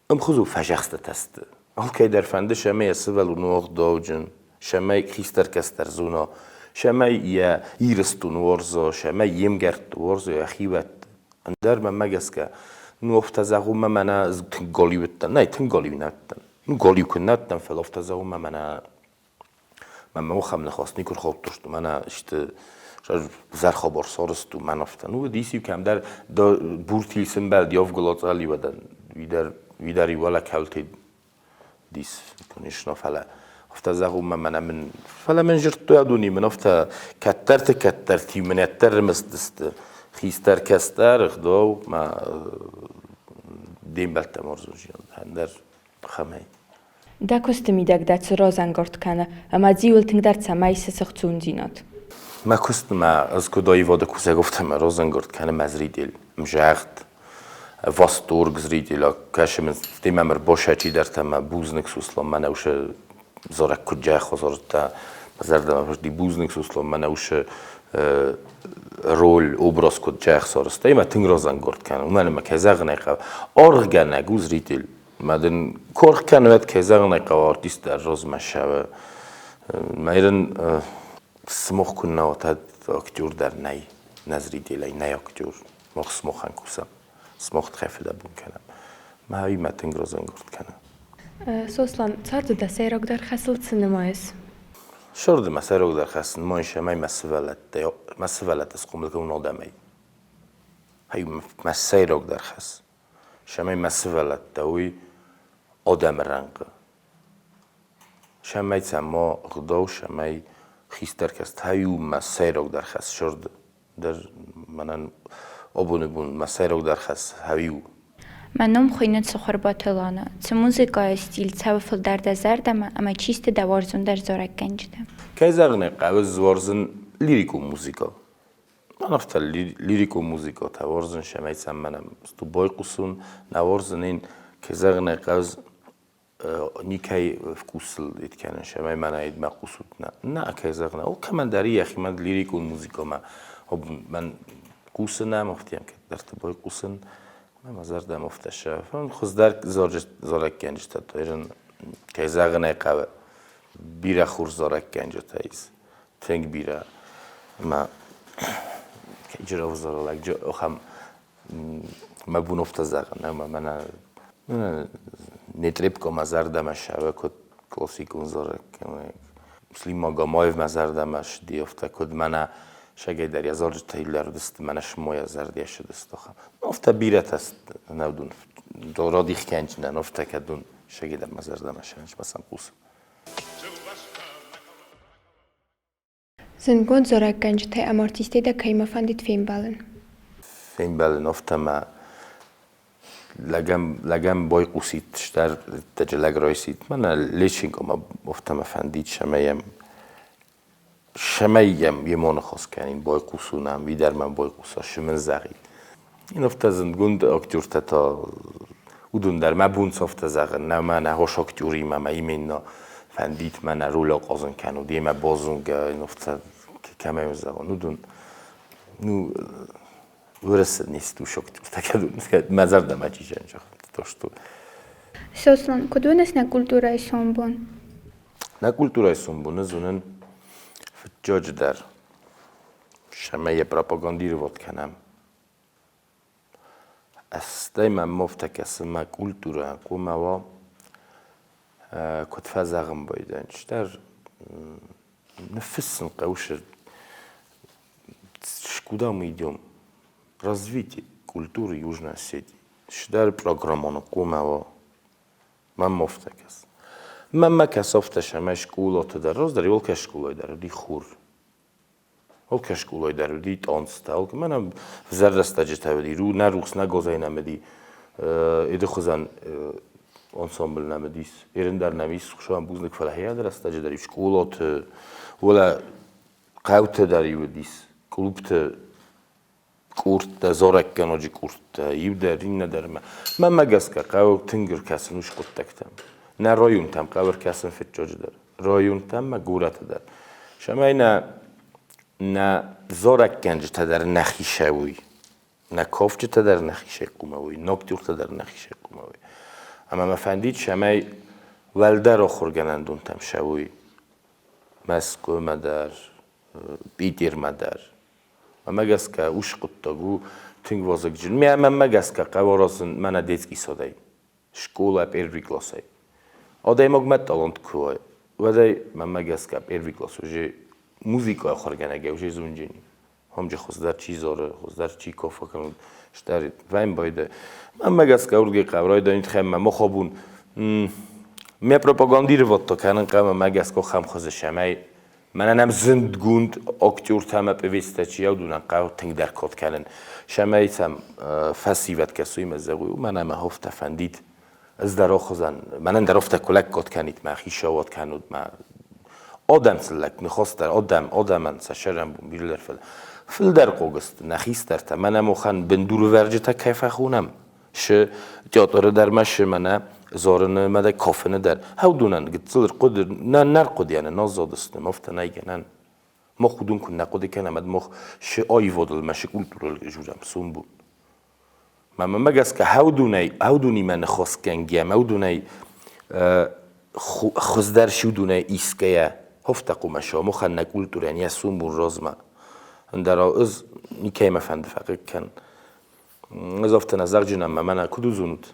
Speaker 2: Ӕмхуызон фӕзӕхстытӕ сты. Алкӕй дӕр фӕнды, цӕмӕй йӕ сывӕллон уӕгъдауджын, цӕмӕй хистӕр-кӕстӕр зона, цӕмӕй йӕ Ирыстон уарза, цӕмӕй йе мгӕртты уарза, йӕ хиуӕтты. Ӕндӕр мӕнмӕ гӕсгӕ, ну афтӕ зӕгъон мӕ мӕнӕ тынг галиу уыдтӕн. Нӕй, тынг галиу нӕ уыдтӕн. Ну галиу куы нӕ уыдтӕн, фӕлӕ афтӕ зӕгъон мӕ мӕнӕ Мӕ ахӕм ныхас никуы рхаудтысты, мӕнӕ сты зӕрхабар сарӕзт у мӕн афтӕ. Ну, уыдис-иу кӕмдӕр буртил сымбӕлд явгула цъалиуӕдӕн, уый дӕр уый дӕр иу уӕлӕ кӕуылты дис, конечно, фӕлӕ. Афтӕ зӕгъун мӕ мӕнӕ мын, фӕлӕ мын зырдтой адони мын афтӕ кӕддӕрты кӕддӕрти мын ӕддӕр рымысдысты. Хистӕр кӕстӕр ӕгъдау мӕ де мбӕлттӕм уарзондзинад ӕндӕр хӕмӕй.
Speaker 10: Дӕ куысты мидӕг дӕ цы разӕнгард кӕны ӕмӕ дзиуыл тынгдӕр цӕмӕй цы сыхцондзинад?
Speaker 2: Мӕ куыстмӕ ӕз куыд аивады кусӕг, афтӕ мӕ разӕнгард кӕны мӕ зритель, мзӕгъд, восторг зрителя. Кӕсы мын, темӕ мыр босӕ чидӕртӕ мӕ бузныг Суслан, мӕнӕ усы зарӕг куыд джӕх зарыдта, мӕ зӕрдӕмӕ фӕзынди бузныг Суслан, мӕнӕ усы роль, образ куыд джӕх сарӕзта, мӕ тынг разӕнгард кӕны, уымӕн ӕмӕ кӕй зӕгъын ӕй хъӕуы, аргъгӕнӕг у зритель. Мӕ дын корх кӕнуӕд, кӕй зӕгъын ӕй хъӕуы, артист дӕр размӕ ссӕуы. Мӕ смох куыннӕ уа, актер дӕр нӕй, нӕ зрителӕй нӕй актер. Мах смохӕн кусӕм, смох тыххӕй фыдӕбон кӕнӕм. Мӕ уый мӕ тынг разӕнгард кӕны.
Speaker 6: Сослан, царды дӕ сӕйрагдӕр хӕсыл цы нымайыс?
Speaker 2: Сырды мӕ сӕйрагдӕр хӕс нымайын, цӕмӕй мӕ сывӕллӕттӕ схъомыл кӕнон адӕмӕй. Ай мӕ сӕйрагдӕр хӕс. Цӕмӕй мӕ сывӕллӕттӕ уой адӕмы рӕнхъы. Цӕмӕй сӕ ма гъдау, цӕмӕй хистӕр кӕстӕр мӕ сӕйрагдӕр хӕс сырды дӕр мӕнӕн абоны бон мӕ сӕйрагдӕр хӕс хӕуиу.
Speaker 8: Мӕ ном хуыйны Цыхуырбаты Лана. Цы музыкӕйы стиль цӕуы фылдӕр дӕ зӕрдӕмӕ ӕмӕ чи сты дӕ уарзондӕр зарӕггӕнджытӕ?
Speaker 2: Кӕй зӕгъын ӕй хъӕуы, ӕз уарзын лирикон музыкӕ. Мӕн афтӕ лирикон музыкӕтӕ уарзын, цӕмӕй сӕм мӕнӕ байхъусын, нӕ уарзын ин, кӕй зӕгъын ӕй хъӕуы, никӕй вкусыл кӕнын, цӕмӕй мӕнӕ мӕ хъусут. Нӕ, нӕ, кӕй зӕгъын, ол кӕмӕндӕр йӕхимӕ лирикон музыкӕмӕ мӕн хъусын ӕм, афтӕ кӕддӕрты байхъусын, мӕ зӕрдӕмӕ афтӕ сӕфын. Хуыздӕр зарӕггӕнджытӕ та кӕй зӕгъын ӕй хъӕуы, бирӕ хорз зарӕггӕнджытӕ ис. Тынг бирӕ. Ӕмӕ джырӕвзӕр лӕг ахӕм мӕ бон афтӕ зӕгъын, ӕмӕ мӕнӕ Нетребко мӕ зӕрдӕмӕ ссӕуы куыд классикон зарӕг. Муслим Магомаев мӕ зӕрдӕмӕ ссыди афтӕ, куыд мӕнӕ сӕгӕйдӕр йӕ зарджытӕ лӕрдысты, мӕнӕ смойӕ зӕрдӕ ссыдысты. Афтӕ бирӕтӕ нӕ уыдон радих кӕнджынӕн, афтӕ кӕд уын сӕгӕйдӕр мӕ зӕрдӕмӕ ссӕуынц, мӕ сӕм хъусын.
Speaker 9: Зындгонд зарӕггӕнджытӕй ӕмӕ артисттӕй дӕ кӕимӕ фӕндид фембӕлын?
Speaker 2: Фембӕлын афтӕ мӕ лӕгӕн байхъусид, стӕр лӕг райсид. Мӕнӕ Лещенко мӕ афтӕ мӕ фӕндид, цӕмӕй йӕм цӕмӕй йӕм йемӕ ныхас кӕнин, байхъусон ӕм, уый дӕр мӕм байхъуса, цы мын зӕгъид. Ин афтӕ зындгонд актертӕ та уыдон дӕр мӕ бон цы афтӕ зӕгъын, нӕ мӕнӕ хос актеримӕ мӕ именно фӕндид мӕнӕ роль ахъазын кӕнут, йемӕ базонгӕ, ин афтӕ кӕмӕй зӕгъон, уыдон ну Уырысы не стуш актертӕ кӕд мӕ зӕрдӕмӕ чи зӕгъын, то что.
Speaker 9: Сослан, куыд уыныс нӕ культурӕйы сомбон?
Speaker 2: Нӕ культурӕйы сомбоны зонын фыццаджыдӕр, цӕмӕй йӕ пропагандировать кӕнӕм. Стӕй мӕм афтӕ кӕсы, мӕ культурӕ хъуамӕ уа, куыд фӕзӕгъын байдайын, чидӕр ныффыссын хъӕуы куда мы идем? Развитие культуры Южной Осетии. Чидӕр программон хъуамӕ уа. Мӕм афтӕ кӕсы. Мӕнмӕ кӕсы афтӕ, цӕмӕй скъолаты дӕр, раздӕр алкӕй скъолайы дӕр уыди хур. Алкӕй скъолайы дӕр уыди танцтӕ, мӕнӕ взӕр рӕстӕджытӕ уыди, нӕ рухс, нӕ газӕй нӕм уыди, эды хуызӕн ансамбль нӕм уыдис. Ерын дӕр нӕм ис, хуыцауӕн бузныг, фӕлӕ хиад рӕстӕджы дӕр скъолаты, уӕлӕ хъӕуты дӕр-иу уыдис, клубты къордтӕ, зарӕггӕнӕджы къордтӕ, иу дӕр, иннӕ дӕр. Мӕнмӕ гӕсгӕ хъӕуы тынг ӕркӕсын ус хъуыддӕгтӕм. Нӕ районтӕм хъӕуы ӕркӕсын фыццаджыдӕр. Районтӕм ӕмӕ горӕты дӕр. Цӕмӕй нӕ нӕ зарӕггӕнджытӕ дӕр нӕхи сӕуой, нӕ кафджытӕ дӕр нӕхи хъуамӕ уой, нӕ актертӕ дӕр нӕхи хъуамӕ уой. Ӕмӕ мӕ фӕндид, цӕмӕй уӕлдӕр ахуыргӕнӕндонтӕм сӕуой Мӕскуымӕ дӕр, Питермӕ дӕр. Мӕнмӕ гӕсгӕ ус хъуыддаг у тынг вазыгджын. Мӕнмӕ гӕсгӕ хъӕуы аразын мӕнӕ детский садӕй, скъола первый классӕй. Адӕймагмӕ талант куы уа, уӕд ӕй мӕнмӕ гӕсгӕ первый класс уже музыкӕ ахуыргӕнӕгӕй уже зонджын. Хомджы хуыздӕр чи зары, хуыздӕр чи кофа кӕны, стӕр вӕм байда. Мӕнмӕ гӕсгӕ уырдыгӕй хъӕуы райдайын тыххӕй мӕ махабун. Мӕ пропагандировать кӕнын хъӕуы мӕ гӕсгӕ ахӕм хуызы, цӕмӕй мӕнӕн ӕм зындгонд актертӕ ӕмӕ певецтӕ чи уыдонӕн хъӕуы тынгдӕр кад кӕнын. Цӕмӕй сӕм фӕсивӕд кӕсой ӕмӕ зӕгъой, мӕнӕ мӕ афтӕ фӕндид, ӕз дӕр ахуыдзӕн, мӕнӕн дӕр афтӕ куы лӕггад кӕнид, мӕ хицауад кӕнут, мӕ адӕм цы лӕг ныхас дӕр адӕм, адӕмӕн сӕ сӕрӕнбон бирӕ фӕлӕ фылдӕр хъуг сты нӕ хистӕртӕ, мӕнӕ махӕн бындурвӕрджытӕ кӕй фӕхонӕм, шы театры дӕр ма шы мӕнӕ зарыны мӕ дӕ кафыны дӕр. Хӕудунӕн гыццыл ӕрхъуыды, нӕ нӕ рхъуыдыйӕн наззадысты, афтӕ нӕй гӕнӕн. Мах уыдон куы нӕ хъуыды кӕнӕм, ӕд мах шы аивадыл мӕ шы культурӕйыл журӕм сомбон. Мӕнмӕ гӕсгӕ хӕудунӕй, хӕудунимӕ ныхасгӕнгӕ, мӕудунӕй хуыздӕр сиудунӕй исгӕйӕ, афтӕ хъуамӕ суа, махӕн нӕ культурӕйӕн йӕ сомбон размӕ. Ӕндӕр ӕз никӕимӕ фӕнды фӕхъыг кӕн. Ӕз афтӕ нӕ зӕгъджынӕн, мӕ мӕнӕ куыд уыдзонут?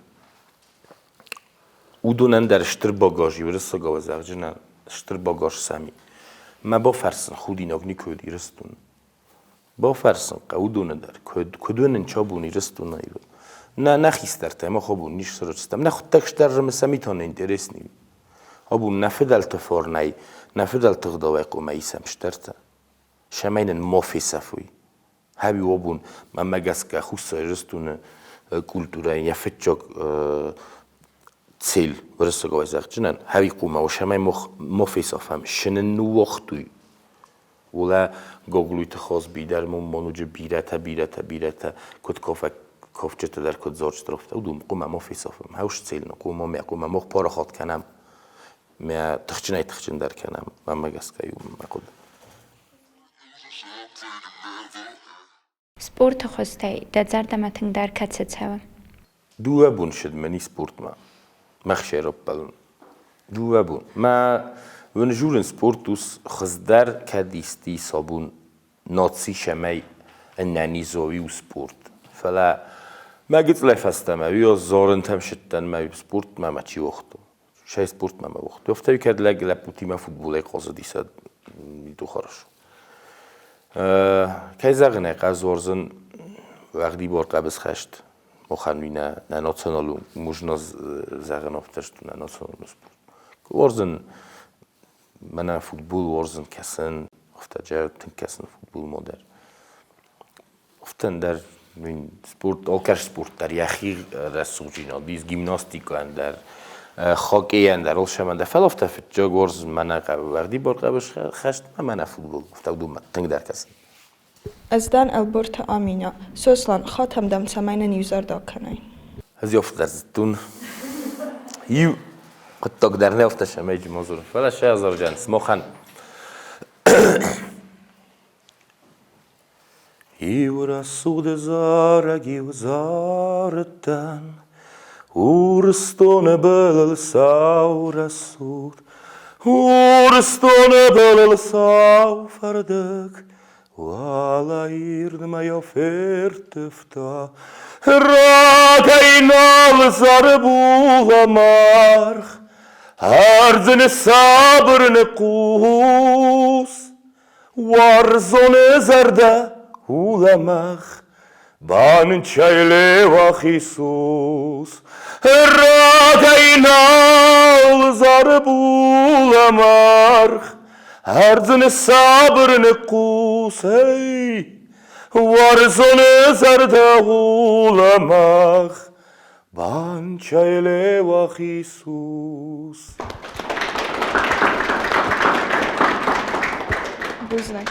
Speaker 2: Уыдонӕн дӕр стыр багаж и, уырыссагау зӕгъджынӕн стыр багаж сӕм и. Мӕ бафӕрсын худинаг никуы уыд Ирыстон. Бафӕрсын хъӕуы уыдоны дӕр, куыд, куыд уынын чабон Ирыстонӕй. Нӕ, нӕ хистӕртӕ мах абон не срыстӕм, нӕ хуыдтӕг стӕр рымысӕм итон интересный. Абон нӕ фыдӕлты фарнӕй, нӕ фыдӕлты гъдауӕй хъуамӕ исӕм стӕртӕ. Цӕмӕй нын ма фесӕфой. Хӕви абон, мӕнмӕ гӕсгӕ, Хуссар Ирыстоны культурӕйы йӕ фыццаг цель уырыссагау зӕгъджынӕн, хӕви хъуамӕ у, цӕмӕй ма фесӕфӕм, цы нын ныууагътой, Уолӕ Гаглойты Хазби дӕр ноджы бирӕтӕ, бирӕтӕ, бирӕтӕ, куыд кафӕг кафджытӕ дӕр куыд зарджытӕ, афтӕ уыдон хъуамӕ ма фесафӕм. Хӕус цель хъуамӕ мӕ хъуамӕ мах парахат кӕнӕм, мӕ тыхджынӕй тыхджындӕр кӕнӕм, мӕнмӕ гӕсгӕ у мӕ хъуыды.
Speaker 8: Спорты хуызтӕй дӕ зӕрдӕмӕ тынгдӕр кӕцы цӕуы?
Speaker 2: Дыууӕ бон ссыд мӕни спортмӕ. Мӕхсӕй раппӕлын. Дыууӕ бон. Мӕ уын журын спорт ус хуыздӕр кӕд исти сабун наци сӕмӕй ӕнӕнизови у спорт. Фӕлӕ мӕ гыццылӕй фӕстӕмӕ уый зорынтӕм сыдтӕн мӕ спортмӕ мӕ чи уагътон. Сӕ спортмӕ мӕ уагътой. Афтӕ кӕд лӕг лӕппутимӕ футболӕй хъазыдис, и хорошо. Кӕй зӕгъын ӕй хъӕуы, уарзын уӕгъдибар хъӕбысхӕст. Махӕн уый нӕ нӕ националон можно зӕгъын афтӕ, что нӕ националон спорт. Уарзын мӕнӕ футбол уарзын кӕсын, афтӕ тынг кӕсын футболмӕ дӕр. Афтӕ ӕндӕр спорт, алкӕцы спорт дӕр йӕхи рӕсугъддзинад ис, гимнастикӕйӕн дӕр, хоккейӕн дӕр, алцӕмӕн дӕр. Фӕлӕ афтӕ фыццаг уарзын мӕнӕ уӕгъдибар хъӕбысхӕст ӕмӕ мӕнӕ футбол. Афтӕ уыдонмӕ тынгдӕр кӕсын.
Speaker 11: Ӕз дӕн Ӕлборты Аминӕ. Сослан, хатӕм дӕм, цӕмӕй нын иузӕрдӕ кӕнай.
Speaker 2: Ӕз афтӕ зыдтон. Иу хъуыддаг дӕр нӕ афтӕ цӕмӕй мадзурын, фӕлӕ сӕ азарджан сымахӕн Иу рӕсугъд зарӕг-иу зарыдтӕн, Урсдоны былыл сау рӕсугъд, Урсдоны былыл сау фӕрдыг, Уӕлӕ ирдмӕ йӕ ферттывта, Рагӕй нал зары булӕмӕргъ, Ӕрдзы сабыр ныхъхъус. Уарзоны зӕрдӕ у лӕмӕгъ, банчай Леуах Иисус. Рагӕй нал зары булӕмӕргъ, ӕрдз ныссабыр ныхъхъус, эй, уарзоны зӕрдӕ у лӕмӕгъ, банчай Леуах Иисус.
Speaker 11: Бузныг.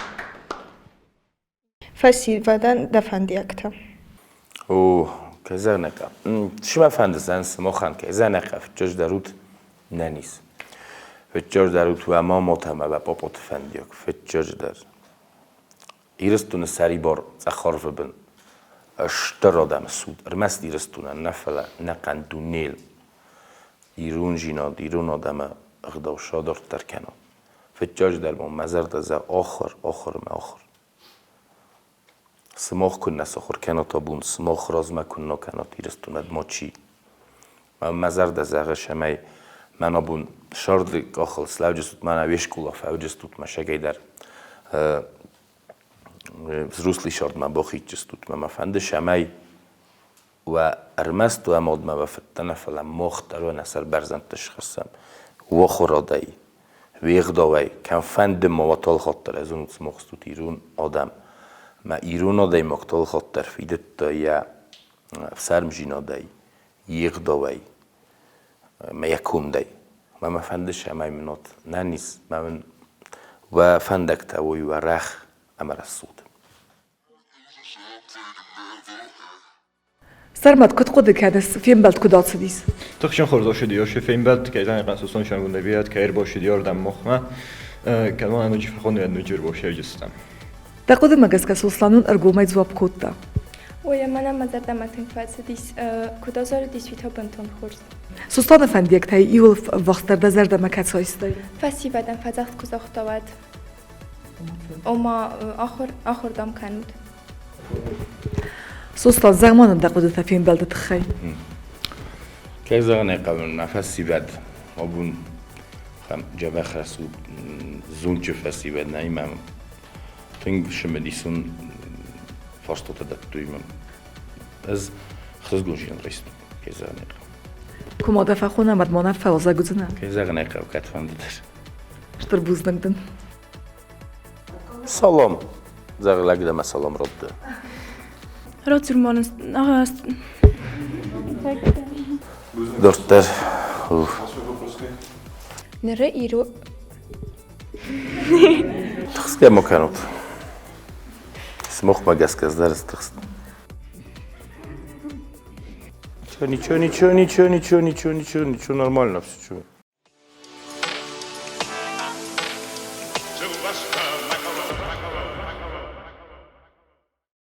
Speaker 11: Фӕсивӕдӕн дӕ фӕндиӕгтӕ.
Speaker 2: О, кӕй Цы мӕ фӕндыдзӕн сымахӕн, кӕй зӕнӕкъа, фыццаджыдӕр ут нӕниз. Фыццаджыдӕр ут уӕ мамотӕ ӕмӕ уӕ папоты фӕндиаг, фыццаджыдӕр. Ирыстоны сӕрибар цъӕх арвы бын стыр адӕмы суд ӕрмӕст Ирыстонӕн нӕ, фӕлӕ ӕнӕхъӕн дунейыл ирондзинад, ирон адӕмы ӕгъдау садарддӕр кӕнон. Фыццаджыдӕр мын мӕ зӕрдӕ зӕгъы ахуыр, ахуыр ӕмӕ ахуыр. Сымах куыннӕ сахуыр кӕнат абон, сымах размӕ куыннӕ кӕнат Ирыстонӕн ма чи? Мӕ зӕрдӕ зӕгъы, цӕмӕй мӕн абон сӕрды къахыл слӕуджыстут, мӕнӕ уе скъола фӕуджыстут мӕ сӕгӕй дӕр взрослый сӕрдмӕ бахидджыстут мӕ мӕ фӕнды, цӕмӕй уӕ ӕрмӕст уӕ мадмӕ уӕ фыдтӕ нӕ, фӕлӕ мах дӕр уӕ нӕ сӕр бӕрзӕндты схӕссӕм. Уӕ ахуырадӕй, уе гъдауӕй кӕмфӕнды ма уа талхатт дӕр, ӕз сымах стут ирон адӕм. Мӕ ирон адӕймаг талхатт дӕр фидыдта йӕ ӕфсармдзинадӕй, йе гъдауӕй, мӕ йӕ кондӕй. Мӕ мӕ фӕнды, цӕмӕй мын уат нӕниз, мӕ мын уӕ фӕндӕгтӕ уой уӕрӕх ӕмӕ рӕсугъд.
Speaker 1: Сӕрмӕт, куыд хъуыды кӕныс, фембӕлд куыд ацыдис?
Speaker 4: Тыхджын хорз ошыди, оши фембӕлд, кӕй зӕгъын Сослан сӕргондӕй кӕй ӕрбашыди ардӕм махмӕ, кӕд ма ноджы фӕхонӕн ноджы ӕрбашӕйджыстӕм.
Speaker 1: Дӕ хъуыдымӕ гӕсгӕ Сослан уын ӕргомӕй дзуапп кодта?
Speaker 9: Ой, мӕнӕн мӕ зӕрдӕмӕ тынг фӕцыдис, куыд азарыдис, уый та бынтон хорз.
Speaker 1: Сосланы фӕндиӕгтӕй иуыл ӕввахсдӕр дӕ зӕрдӕмӕ кӕцы айстай?
Speaker 9: Фӕсивӕдӕн фӕдзӕхст куы загъта, уӕд. Ома, ахуыр, ахуыр дам кӕнут.
Speaker 1: Сослан, зӕгъ-ма нын дӕ хъуыдытӕ фембӕлды тыххӕй.
Speaker 2: Кӕй зӕгъын ӕй хъӕуы, нӕ фӕсивӕд абон дзӕбӕх рӕсугъд зондджын фӕсивӕд нӕй мӕм тынг цымыдисон фарстатӕ дӕттой мӕм. Ӕз хсызгон зиан райстон, кӕй зӕгъын ӕй хъӕуы.
Speaker 1: Куы ма дӕ фӕхонӕм, уӕд ма нӕ фӕуазӕг уыдзынӕ?
Speaker 2: Кӕй зӕгъын ӕй хъӕуы, кӕдфӕнды дӕр.
Speaker 1: Стыр бузныг дын.
Speaker 2: Салам, зӕгъ лӕг дӕмӕ салам радта.
Speaker 12: Радзур ма нын
Speaker 2: Дарддӕр.
Speaker 9: Ныры иро
Speaker 2: Тыхсгӕ ма кӕнут. Сымахмӕ гӕсгӕ ӕз дӕр стыхст. Ничего, ничего, ничего, ничего, ничего, ничего, ничего, нормально все.